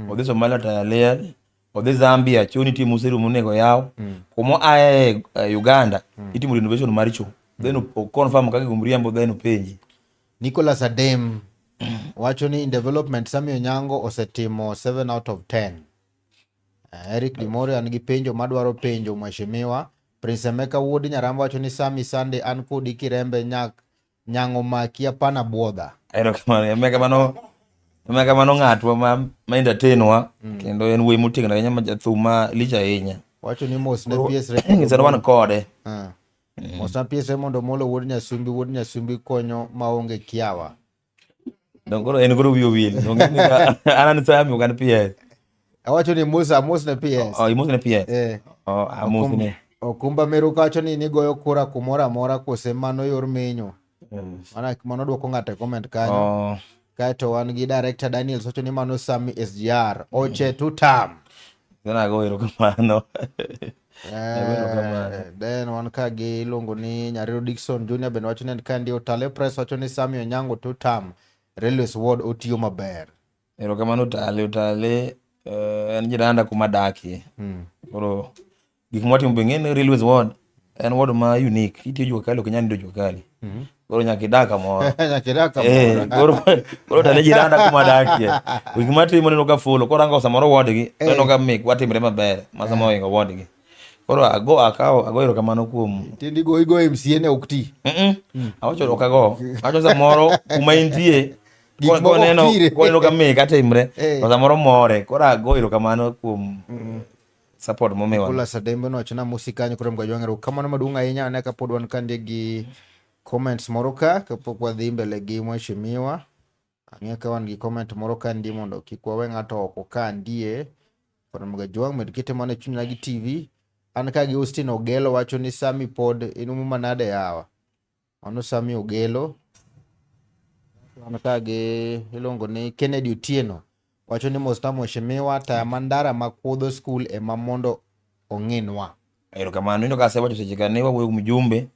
odhi Somalia taya liel, odhi Zambia choo nitie moserumo monego yaw. Kuma oaye e Uganda itimo renovation mar choo. Then o confirm kaka gigo mriambo then openji. Nicholas Adem wacho ni in development Sammy Onyango osetimo 7 out of 10. Eric Dimore an gi penjo madwaro penjo mheshimiwa. Prince Emeka wuod Nyaramba wacho ni Sammy Sunday an kodi Kirembe nyak nyang'o maki hapana buodha. Erokamano Emeka mano Emeka mano ng'atwa ma ma entertain wa kendo en wuoyi motegno ahinya ma jathum ma lich ahinya. Wacho ni mos ne PS Raymond Nyiso ni wan kode. Ah. Mos na PS Raymond Omolo wuod Nyasumbi wuod Nyasumbi konyo maonge kiawa. Donge koro en koro wiye owil. Donge ni ka- an an Sami ok an PS. Awacho ni Musa mos ne PS. Oh, imos ne PS. Eh. Oh, amos ne. Okumba Meru kawacho ni nigoyo kura kumoro amora kose mano yor menyo. Mana mano dwoko ng'ato e comment kanyo. Oh, Kaeto wan gi director Daniel wacho ni mano Sami SGR. Oche tutam. then ago erokamano. Erokamano. Then wan ka gi iluongo ni Nyariro Dickson Junior bende wacho ni en kandi Otale Press wacho ni Sami Onyango tutam. Railways Ward otiyo maber. Erokamano Otale, Otale en jiranda kuma adakie. Koro gik mwatimo be ng'eni Railways Ward en ward ma unique. Itiyo jua kali ok inyal nindo jua kali. Koro nyaka idag kamoro. Nyaka idag kamoro. Koro koro Otale jiranda kuma adakie. Gik matimo neno ka follow. Koro rango samoro ward gi, neno ka mekwa timre maber ma sama ohingo ward gi. Koro ago akawo ago erokamano kuom Tindi go igo MCA ne ok ti. Awacho ok ago. Awacho samoro kuma intie Gik moko koneno tire. koneno ka meka timre Eh. to samoro more. Koro ago erokamano kuom support momiwa. Nicholas Adembe nowacho na mosi kanyo koro mgajwang' erokamano maduong' ahinya ane kapod wan kandie gi comments moro ka kapok wadhi mbele gi mheshimiwa. Ang'e ka wan gi comment moro ka ndie mondo kik wawe ng'ato oko ka ndie. Koro mgajwang' med kete mana e chunyna gi TV. An ka gi Austin Ogelo wacho ni Sami pod inumu manade yawa. Mano Sami Ogelo. An ka gi iluongo ni Kennedy Otieno wacho ni mos na mheshimiwa taya mandara ma kudho skul ema mondo ong'inwa. Erokamano. Ineno ka asewacho seche ka ne wawuoyo gi mjumbe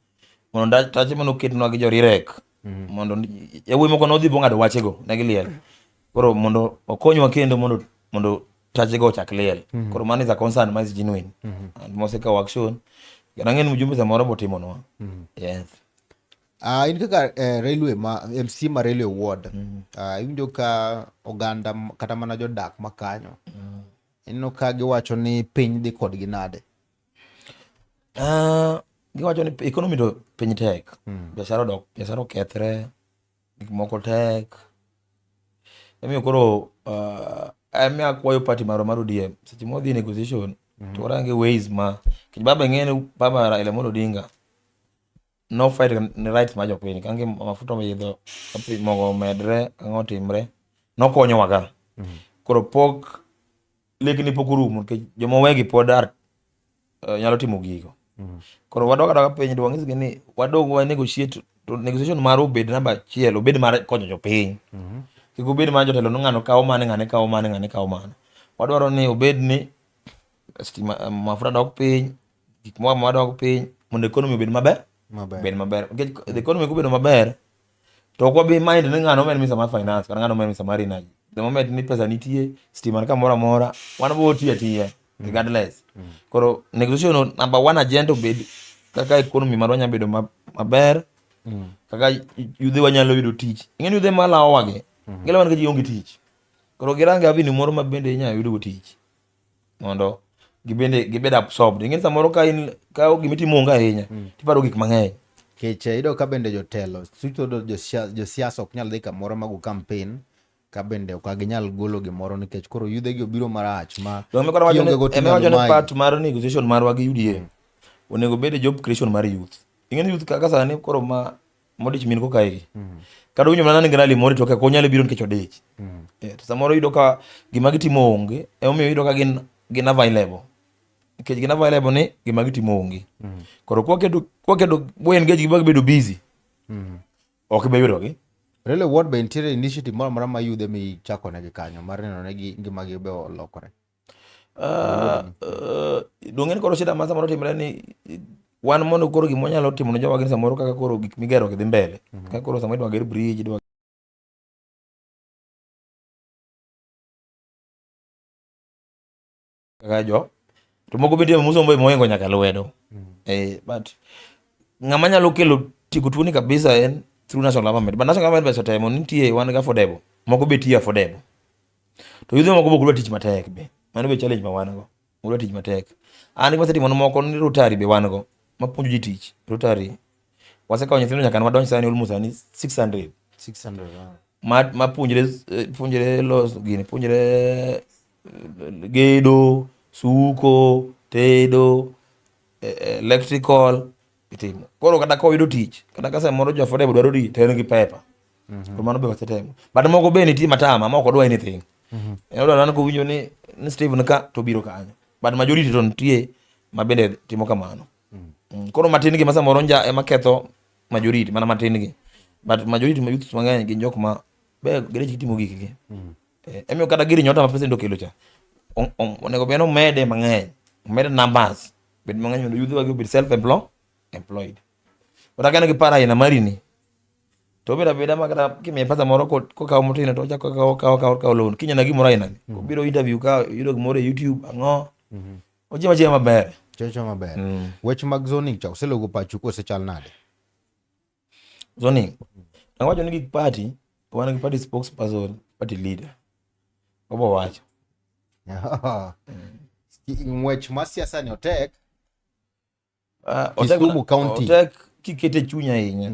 mondo tache mane oketnwa gi jorirek mondo yawuoyi moko nodhi bong'ado wachego ne giliel. Koro mondo okonywa kendo mondo mondo tachego ochak liel. Koro mano is a concern ma is genuine. And mosekawo action. Kendo ang'e ni mjumbe samoro botimonwa. Yes. In kaka railway ma MC ma Railway Ward, iwinjo ka oganda kata mana jodak ma kanyo ineno ka giwacho ni piny dhi kodgi nade? Giwacho ni economy to piny tek. Biashara odok, biashara okethre, gik moko tek. Emomiyo koro emiyo akwayo party marwa mar ODM seche ma wadhi e negotiation to warange ways ma nikech baba ing'e ni baba Raila Amolo Odinga no fight ne rights mar jopiny ka mafuta oidho ka mogo omedre ang'o otimre nokonyowa ga. Koro pok lekni pok orumo nikech joma owegi pod ar nyalo timo gigo. Koro wadok adoka piny to wanyisgi ni wadog wa negotiate to negotiation marwa obed namba achiel obed mar konyo jopiny. Kik obed mar jotelo ni ng'ano kawo mane ng'ane kawo mane ng'ane kawo mane. Wadwaro ni obed ni stima mafuta dok piny, gik moro amora dok piny mondo economy obed maber. Maber. Obed maber. Nikech the economy kobedo maber to ok wabi mind ni ng'ano omed minister mar finance kata ng'ano omed minister mar energy. The moment ni pesa nitie, stima ni kamoro amora, wan bo tiyo atiya regardless. Koro negotiation number one agenda obed kaka economy marwa nyalo bedo maber, kaka yudhe wanyalo yudo tich. Ing'e ni yudhe malawowa gi, gilawowa nikech gionge tich. Koro girango avenue moro ma bende inyalo yudo go tich mondo gibende gibed absorbed. Ing'e ni samoro ka in ka gima itimo onge ahinya, tiparo gik mang'eny. Nikech iyudo ka bende jotelo, suto josiasa ok nyal dhi kamoro ma go campaign. Ka bende ok ginyal golo gimoro nikech koro yudhe gi obiro marach ma Donge koro wacho ni kionge go ema wacho tinyalo ni mayi. part mar negotiation marwa gi UDA onego bed e job creation mar youth. Ing'e ni youth kaka sani koro ma modich min koka igi. Kata winjo mana ni rally moro to ok onyal biro nikech odich. Eh, to samoro iyudo ka gima gitimo onge, emomiyo iyudo ka gin available. Nikech gin available ni gima gitimo onge. Koro kwaketo wa engage gi ba gibedo busy. Ok ibi yudogi. Really ward be nitiere initiative moro amora ma yudhe michako negi kanyo mar neno negi ngimagi be olokore. Donge ni koro shida ma samoro timre ni wan mondo koro gima wanyalo timo ne jowa gin samoro kaka koro gik migero gi dhi mbele. Kaka koro samoro idwa ger bridge, idwa kaka jo to moko bende musombo moingo nyaka lwedo. But ng'ama nyalo kelo tieko tuoni kabisa en through national government. But national government be osetemo nitie wan gi affordable. Moko be tiyo affordable. To yudhe moko be ok dwa tich matek be. Mano be challenge ma wan go. Ok dwa tich matek. An gima asetimo moko ni Rotary be wan go. Mapuonjo ji tich. Rotary. Wasekawo nyithindo nyaka ne wadonj sani almost sani 600. 600. Ah. Ma puonjre puonjre loso gini, puonjre gedo, suko, tedo, electrical itimo. Koro kata ka oyudo tich, kata ka samoro jo affordable dwaro tich to en gi paper. To mano be wasetemo. But moko be nitie matama ma ok odwa anything. En odwa mana kowinjo ni Steve ka to obiro kanyo. But majority to nitie ma bende timo kamano. Koro matin gi ma samoro nja ema ketho majority mana matin gi. But majority ma youths mang'eny gin jok ma be gidich gitimo gikgi. Emiyo kata giri nyota ma president okelo cha. Onego bed ni omede mang'eny. Omed numbers. Bed mang'eny mondo youth wagi obed self employed. Kata ka en gi paro aina mari ni, to obedo abeda ma kata kimiye pesa moro kokawo motin to ochako kawo kawo kawo kawo loan. Kinyana gimoro aina ni. Obiro interview ka yudo gimoro e YouTube ang'o. Ochiemo achiema maber. Chiemo maber. Weche mag zoning cha oselogo pachu kose chal nade? Zoning. Awacho ni gik party, wan gi party spokesperson, party leader. Obo wacho. Ng'wech mar siasa ni otek. Otek Kisumu County. Otek kikete chuny ahinya.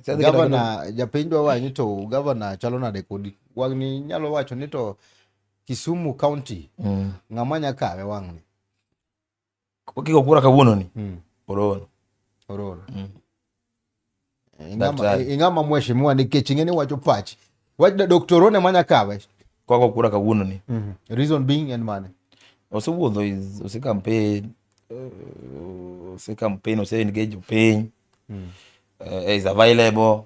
Siasa Governor, japiny dwa wacho ni to governor chalo nade kodi? Wang'ni nyalo wacho ni to Kisumu County ng'ama nya kawe wang'ni? Kiko kura kawuono ni. Orono. Orono. Daktari. Ing'ama mheshimiwa nikech ing'e ni wacho pachi. Wach Dr. Orone manya kawe. Kwako kura kawuono ni. Reason being en mane? Osewuotho ose campaign, ose campaign, ose engage jopiny. Is available.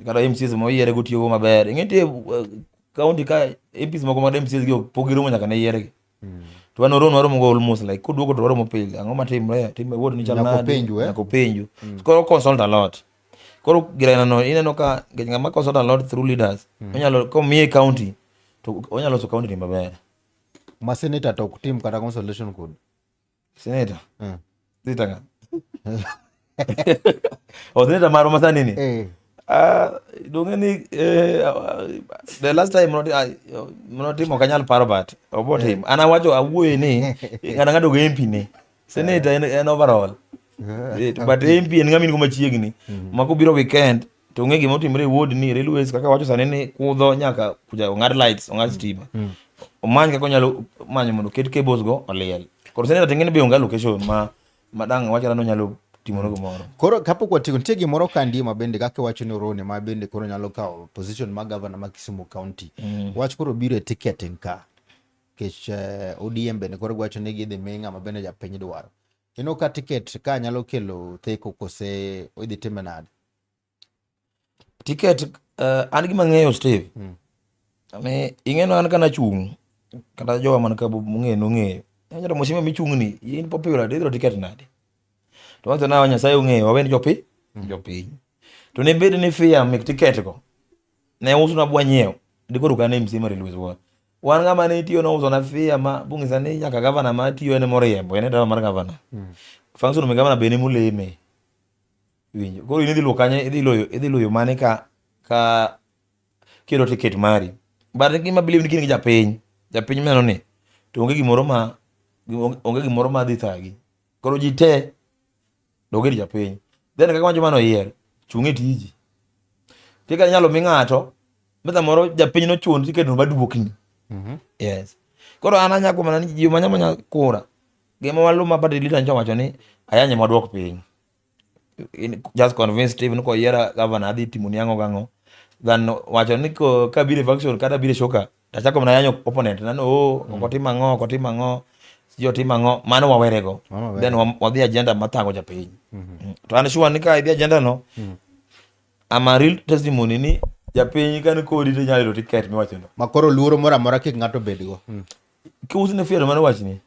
Kata MCs moyiere go tiyogo maber. Ing'e nitie county ka MPs moko mag MCs gi pok giromo nyaka ne yiergi. To wan Orono waromo go almost like koduogo to waromo pile. Ang'o matimre? Timre wuod ni chal Nyaka nade? openju, eh? Nyaka openju. Koro consult a lot. Koro girena no ineno ka nikech ng'ama consult a lot through leaders, onyalo komiye county to onyalo loso county ni maber. Ma senator to ok tim kata consultation kod. Senator? Senator ng'a? O senator marwa ma sani ni? Donge ni the last time notimo ok anyal paro but obo timo. An awacho awuoye ni ng'ato ang'ato go MP ni. Senator en overall. But MP en ng'ama in go machiegni. Ma kobiro weekend to ong'e gima otimore e ward ni railways kaka wacho sani ni kudho nyaka kuja ong'ad lights, ong'ad stima. Omany kaka onyalo manyo mondo oket cables go oliel. Koro senator to ing'e ni be onge allocation ma dang' wachre ni onyalo timone gimoro. Koro kapok watieko, nitie gimoro ka ndie ma bende kaka iwacho ni Orone ma bende koro nyalo kawo position mar governor ma Kisumu County. Wach koro biro e ticketing ka. Nikech ODM bende koro giwacho ni gidhi mi ng'ama bende japiny dwaro. Ineno ka ticket ka nyalo kelo theko kose idhi time nade? Ticket an gima ang'eyo Steve. Ni ing'e ni an kana chung' kata jowa man ka mong'eyo nong'eyo. Anyalo mheshimiwa michung' ni in popular idhi yudo ticket nade? To wacho na Nyasaye ong'eyo wawen jopiny. Jopiny. To ne bed ni fear mek ticket go. Ne uso na bwa nyiewo. Dikoro ka ne MC mar Railways Ward. Wan ng'ama ne tiyo nouso na fear ma bungisa ni nyaka governor ma tiyo en moriembo en e driver mar governor. Function me governor be ne moleme. Winjo. Koro in idhi luwo kanye idhi luwo mane ka kiyudo ticket mari. But gima believe ni kin gi japiny, japiny mineno ni to onge gimoro ma dhi thagi. Koro ji te dog ir japiny. Then kaka wacho mano yier, chung' e tiji. Tika inyalo mi ng'ato Ma samoro japiny nochun tiketo maduokni. Yes. Koro an anyako mana ni ji manya manya kura. Gima walu ma party leader nyocha wacho ni ayanye maduok piny. Just convince Steve ni koyiera governor adhi timo ni ang'o gang'o. Than wacho ni ko kabiro e faction kata biro e shoka tachako mana yanyo opponent na no oh, ok otim ang'o ok otim ang'o sijui otim ang'o mano wawerego. Mano wawerego. Then wadhi agenda mathago japiny. To an sure ni ka idhi agenda no I'm a real testimony ni japiny ka ni kodi to inyalo yudo ticket miwachono. Ma koro luoro moro amora kik ng'ato bedgo. Kiusne fear mano wachni.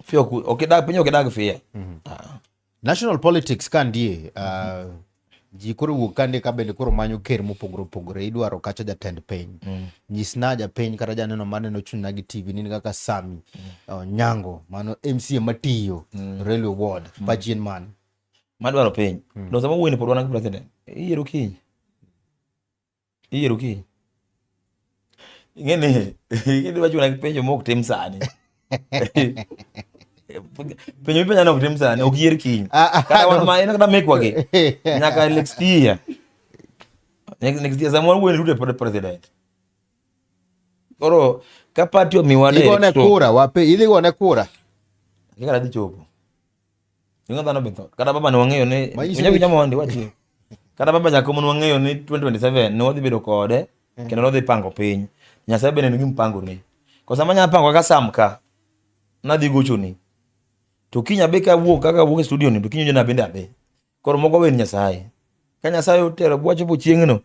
Fear ok idag piny ok idag fear. Ah. National politics ka ndie ji koro wuok ka ndie ka bende koro manyo ker mopogore opogore idwaro kacha jatend piny. Nyisna japiny kata janeno maneno Chunyna gi TV ni kaka Sami Onyango mano MCA matiyo Railway Ward pachi en mane? Madwaro piny. To sama wuoyi ni pod wan gi president. Iyiero kiny. Iyiero kiny. Ing'e ni idwa chuna gi penjo mok tim sani. Penjo mipenja ni ok tim sani, ok yier kiny. Kata wan ma en kata mekwa gi. Nyaka next year. Next year sama wuoyi ni Ruto pod president. Koro ka party omiwa Igone kura wape idhi gone kura. Kaka dhi chopo. Ing'o dhano be tho. Kata baba ne wang'eyo ni Manyiso winja ni- winja mondi wati. Kata baba Jakomo ne wang'eyo ni 2027 ne wadhi bedo kode kendo nodhi pango piny. Nyasaye bende nigi mpango ne. Kosa manya pango kaka Sam ka nadhi gochoni. To kiny abe ka wuok kaka wuok e studio ni to kiny na bende abe. Koro moko wen Nyasaye. Ka Nyasaye otero wachopo chieng'no,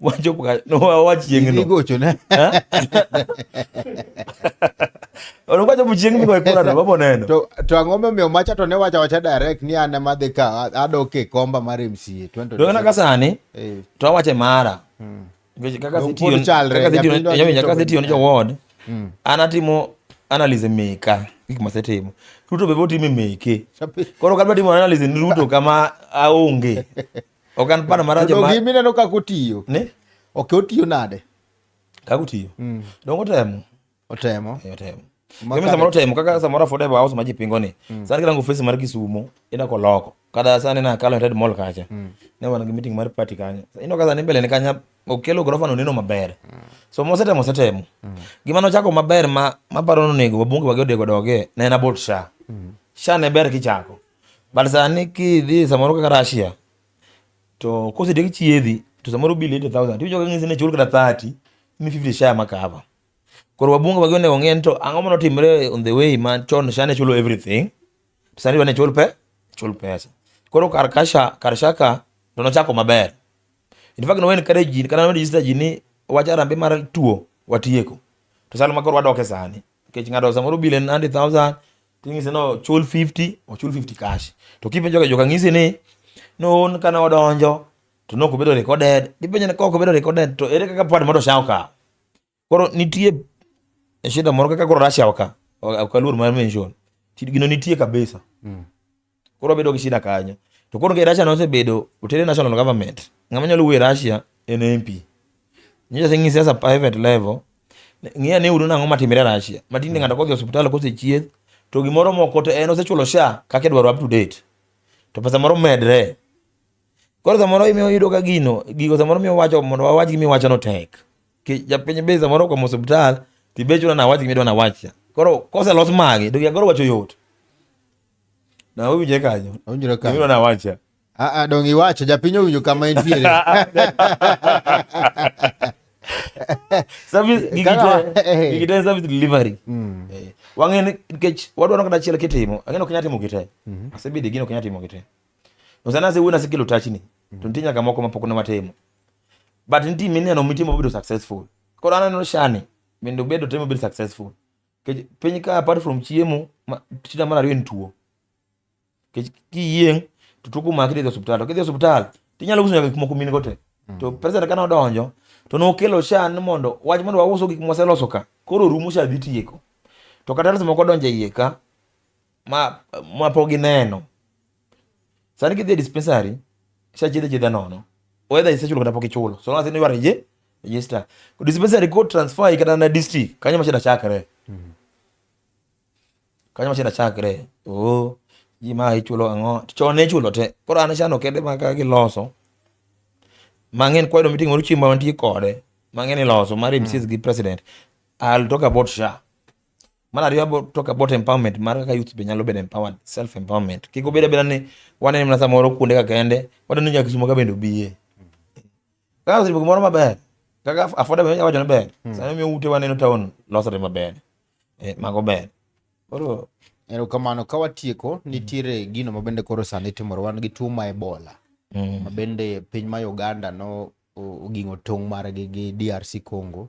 wachopo ka no wawach chieng'no. Idhi gochone. Ono wachopo chieng' migoye kura no wabo neno. To ang'o momiyo macha to ne wacho awacha direct ni an ema adhi ka adok e komba mar MCA 2027. Donge kaka sani to awache mara. Nikech kaka Dong' asetiyo pod chalre, kaka asetiyo japiny dwa awinjo, kaka ni asetiyo ne joward an atimo analyse meka gik masetimo. Ruto be botimo meke. Koro kadwa timo analyse ni Ruto kama aonge. Ok an paro maracho To ma gima ineno kaka otiyo. ne Ok otiyo nade? kaka otiyo. Donge otemo. Otemo. Eh, otemo. Ma Gima kare- samoro otemo kaka samoro affordable house ma ji pingo ni. Sani kirango face mar Kisumo ina koloko. Kata sani na kalo Red Mall kacha. Ne wan gi meeting mar party kanyo. Ino ka sani mbele ni kanya okelo gorofa no neno maber. So mosetemo osetemo. Gima nochako maber ma maparo ni onego wabunge wagi onego doge ne en about SHA. SHA ne ber kichako. But sani kidhi samoro kaka Russia to kosetiek chiedhi to samoro bill 80,000 tiwinjo ka ng'isi ni chul kata 30 ni 50 SHA makava. Koro wabunge wagi onego ng'e ni to ang'o manotimre on the way ma chon SHA ne chulo everything to sani dwa ni chul pe chul pesa. Koro kar ka SHA kar SHA ka to nochako maber. In fact nowe encourage ji kata noregister ji ni wach harambee mar tuo watieko. To sani ma koro wadoke sani nikech ng'ato samoro bill en 100,000 ting'ise no chul 50 ochul 50 cash. To kipenjo ga joka ng'isi ni no kane odonjo to nok obedo recorded. Ipenjo ni kok obedo recorded to ere kaka part mondo SHA okawo. Koro nitie shida moro kaka koro Russia oka ok aluor mar mention. Gino nitie kabisa. Koro wabedo gi shida kanyo. To koro nikech Russia nosebedo otere national government. Ng'ama nyalo wuoyo e Russia en MP. Nyocha aseng'isi as a private level. Ng'i ane uru nang'o matimre Russia. Ma tinde ng'ato kodhi e osiptal kosechieth to gimoro moko to en osechulo SHA kaka idwaro up to date. To pesa moro medre. Koro samoro imiyo yudo ka gino, gigo samoro miyo wacho mondo wawach gima iwacho no tek. Ki japiny be samoro okwamo osiptal tibe chuna nawach gima idwa nawach cha. Koro koselos magi to koro wacho yot. Na owinjre kanyo. Owinjre kanyo. Gima idwa nawach cha. Ah, ah, dong' iwacho japiny owinjo kama entiere. Service gigi Kaka- te, gigi te en service delivery. Eh, wang'e ni nikech wadwaro kata achiel kitimo, ang'e ni ok inyal timo gite. Asebede gino ok inyal timo gite. To sani asewuoyo nasekelo tachni. To nitie nyaka moko mapok ne watimo. But nitie mineno mitimo mobedo successful. Koro an aneno Shani bende obedo temo bedo successful. Nikech piny ka apart from chiemo, shida mar ariyo en tuo. Nikech kiyieng' to tuo komaki tidhi e osiptal. To kidhi e osiptal tinyalo uso nyaka gik moko min go te. To president kane odonjo to nokelo SHA ni mondo wach mondo wauso gik mwaseloso ka koro rumo SHA dhi tieko. To kata moko donjo e iye ka ma pok gineno. Sani kidhi e dispensary, SHA chiedhe chiedha nono. Whether isechulo kata pok ichulo. So long as you are register. Dispensary ko transfer kata na district, kanyo ma shida chakre. Kanyo ma shida chakre. Oh, ji ma ichulo ang'o? Chon ne ichulo te. Koro an SHA no kende ma ka giloso. Mang'eny kwayudo meeting moro chieng' ma wantie kode mang'eny iloso mar MCs gi president. I'll talk about SHA. Mar ariyo abo talk about empowerment mar kaka youth be nyalo bedo empowered, self empowerment. Kik obed abeda ni wanene mana samoro kuonde ka kende, wadwa ni nyaka Kisumo ka bende obiye. Kaka osetimo gimoro maber, kaka affordable wacho ni ber. Sani miyo ute waneno town losore maber. Eh, mago ber. Koro Erokamano. Ka watieko, nitiere gino ma bende koro sani timore. Wan gi tuo ma Ebola ma bende piny ma Uganda no oging'o tong' margi gi DRC Congo.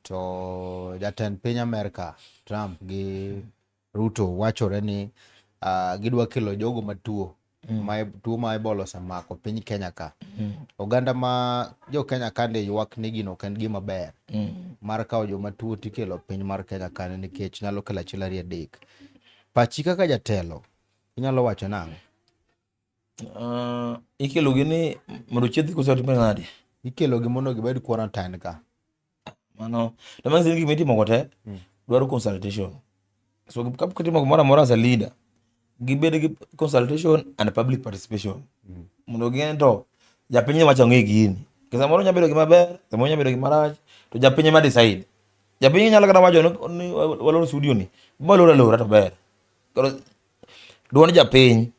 To jatend piny Amerka Trump gi Ruto wachore ni gidwa kelo jogo matuo ma tuo ma Ebola osemako piny Kenya ka. Oganda ma jo Kenya kande ywak ni gino ok en gima ber mar kawo joma tuo tikelo piny mar Kenya kane nikech nyalo kelo achiel ariyo adek. Pachi kaka jatelo inyalo wacho nang'o? Ikelo gi ni mondo chiedh koso timre nade? Ikelo gi mondo gibed quarantine ka. Mano to mano gik mitimo go te dwaro consultation. So kapok itimo gimoro amora as a leader, gibed gi consultation and public participation. Mondo ging'e to japiny ema wacho ang'e gini. Nikech samoro nyalo bedo gima ber, samoro nyalo bedo gima rach, to japiny ema decide. Japiny nyalo kata wacho ni walor studio ni, walor alora to ber. Koro duond japiny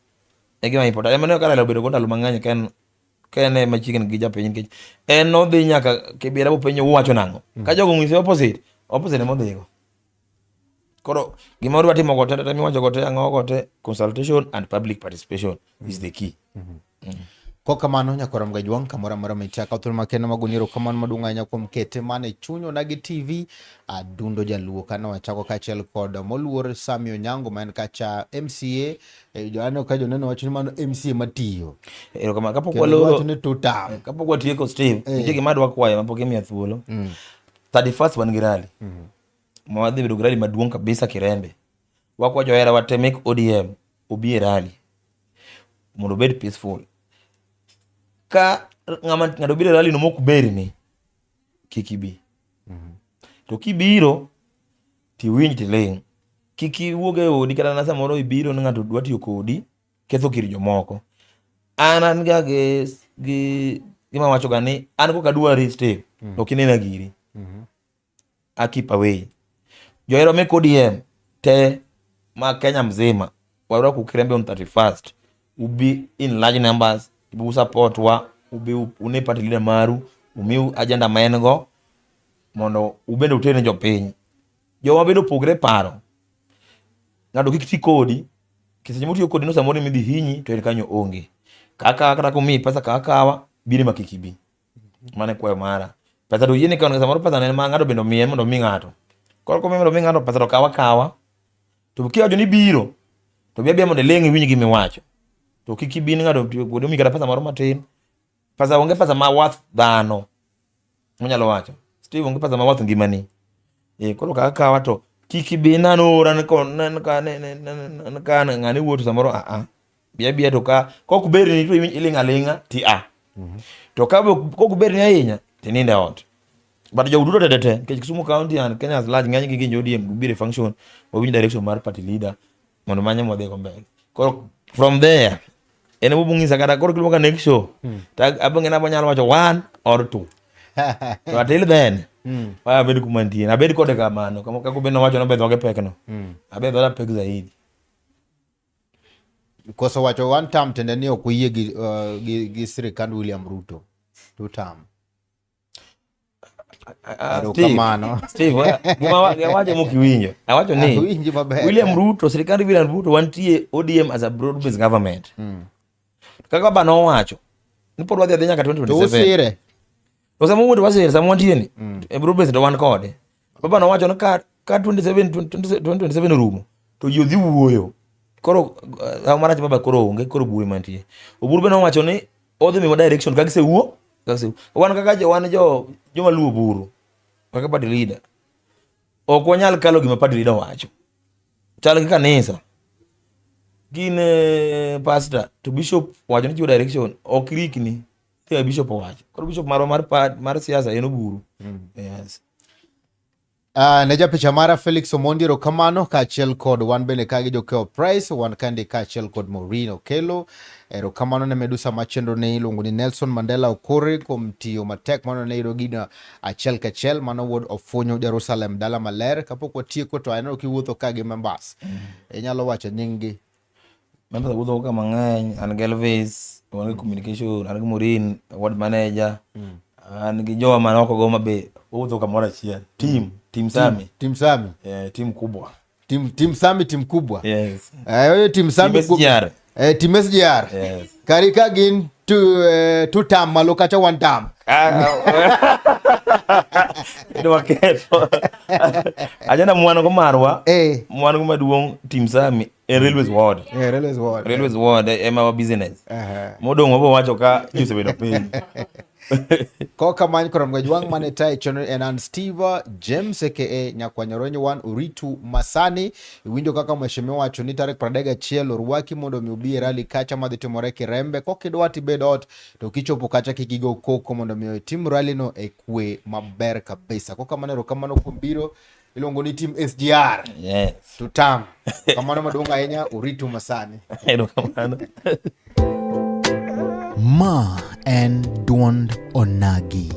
e gima important. Ema ka Raila obedo go ndalo mang'eny ka en ka en e machiegni gi japiny nikech en nodhi nyaka Kibera bopenjo uwacho nang'o. Ka jogo onyise opposite, opposite ema odhigo. Koro gima wadwa timo go te te miwacho go te ang'o go te consultation and public participation is the key. Kokamano nyakwara Mgajwang' kamoro amora michaka thuolo makende magoni erokamano maduong' ahinya kuom kete mana e chuny Onagi TV Adundo Jaluo kane wachako kaachiel kod moluor Sami Onyango ma en kacha MCA aneno ka joneno wacho ni mano MCA matiyo. Erokamano kapok Kendo waloro wacho ni two term. Kapok watieko Steve, nitie gima adwa kwayo mapok imiya thuolo. 31st wan gi rally. Ma wadhi bedo gi rally maduong' kabisa Kirembe. Wakwa johera wa te mek ODM obi e rally mondo obed peaceful. Ka ng'ama ng'ato biro e rally no mok berni, kik ibi. To kibiro tiwinj tiling'. Kik iwuog e odi kata na samoro ibiro ni ng'ato dwa tiyo kodi ketho kir jomoko. An an ga gi gima wacho ga ni an kok adwari Steve, to ok inena giri. I keep away. Johera mek ODM te ma Kenya mzima warwako Kirembe on 31st. Ubi in large numbers, ubi support wa, ubi une party leader maru, umiu agenda ma en go mondo ubende uterne jopiny. Joma bende opogre paro, ng'ato kik ti kodi, seche motiyo kodi no samoro midhi hinyi to en kanyo onge. Kaka kata komiyi pesa kawa kawa, biro ma kik ibi. Mano e kwayo mara. Pesa to yiene kawo samoro pesa ne ma ng'ato bende omiye mondo omi ng'ato. Koro komiye mondo omi ng'ato pesa to kawa kawa. To kiwacho ni biro, to bi abiya mondo iling' iwinj gima iwacho. To kik ibi ni ng'ato otiyo kodi omiyi kata pesa moro matin. Pesa onge pesa ma worth dhano. Onyalo wacho. Steve onge pesa ma worth ngimani. Eh, koro kawa kawa to kik ibi na noora ni kon ne ka ne ne ne ka ng'ani wuotho samoro a a. Bi abiya to ka kok berni to iling' aling'a ti a. To ka kok berni ahinya to inindo e ot. But jogo duto te te nikech Kisumu County and Kenya as large ng'eny gi gin jo ODM biro e function wawinj direction mar party leader mondo manye mwadhi go mbele. Koro from there en ema obong'isa kata koro kiluonga next show to abong'e ni anyalo wacho one or two. To until then abed kuma nitie abed kode kamano kaka obed nowacho nobed dhoge pek no. Abed dhoga pek zaidi. Koso wacho one term tiende ni ok oyie gi, gi sirikand William Ruto. Two term. Erokamano. Steve, gima awacho mok iwinjo. Awacho ni Awinji maber. William Ruto, sirikand William Ruto wantie ODM as a broad based government. Kaka baba nowacho ni pod wadhi adhi nyaka To 2027. usire. To sama wuondo wasire sama wantie ni e broad based to wan kode. Baba nowacho ni ka 27 2027 orumo to ji odhi wuoyo. Koro sama marach baba koro onge koro buru mantie. Oburu be nowacho ni odhi miwa direction ka gisewuo ka gisewuo. Wan kaka jo wan jo joma luwo Oburu kaka party leader ok wanyal kalo gima party leader owacho. Chal gi kanisa. Gin pastor to bishop owacho ni chiwo direction ok rikni ka bishop owacho. Koro bishop marwa mar mar siasa en Oburu. Yes. Ne japicha mara Felix Omondi erokamano kaachiel kod wan bende ka gi Jokeo Price, wan kande kaachiel kod Maureen Okelo. Erokamano ne medusa ma chenro ne iluongo ni Nelson Mandela Okore kuom tiyo matek mano ne yudo gino achiel kachiel mano wuod Ofunyu Jerusalem dala maler. Kapok watieko to aneno kiwuotho ka gi members. Inyalo wacho nying-gi. Members wuotho ka mang'eny, an gi Elvis, wan gi communication, an gi Maureen, ward manager, an gi jowa man oko go ma be wawuotho kamoro achiel. Team, team Sami. Team Sami. Eh, team kubwa. Team Sami team kubwa. Yes. Eh, team Sami Team SGR. Eh, team SGR. Yes. Kari ka gin two term malo kacha one term. Idwa ketho. Ajana mwan go marwa. Eh. Mwan go maduong' Team Sami e Railways Ward. Eh, Railways Ward. Railways Ward ema wa business. Eh. Modong' wabo wacho ka ji osebedo piny. Kokamany koro mgajwang' mane tayo chenro en an Steve James aka Nyakwanyoro wan Uritu Masani. Iwinjo kaka mheshimiwa wacho ni tarik 31 orwaki mondo mi ubi e rally kacha madhi timore Kirembe. Kokidwa tibed ot to kichopo kacha kik igo koko mondo mi itim rally no e kwe maber kabisa. Kokamano erokamano kuom biro iluongo ni team SGR. Yes. Tutam. Kamano maduong' ahinya Uritu Masani. Erokamano. Ma en duond Onagi.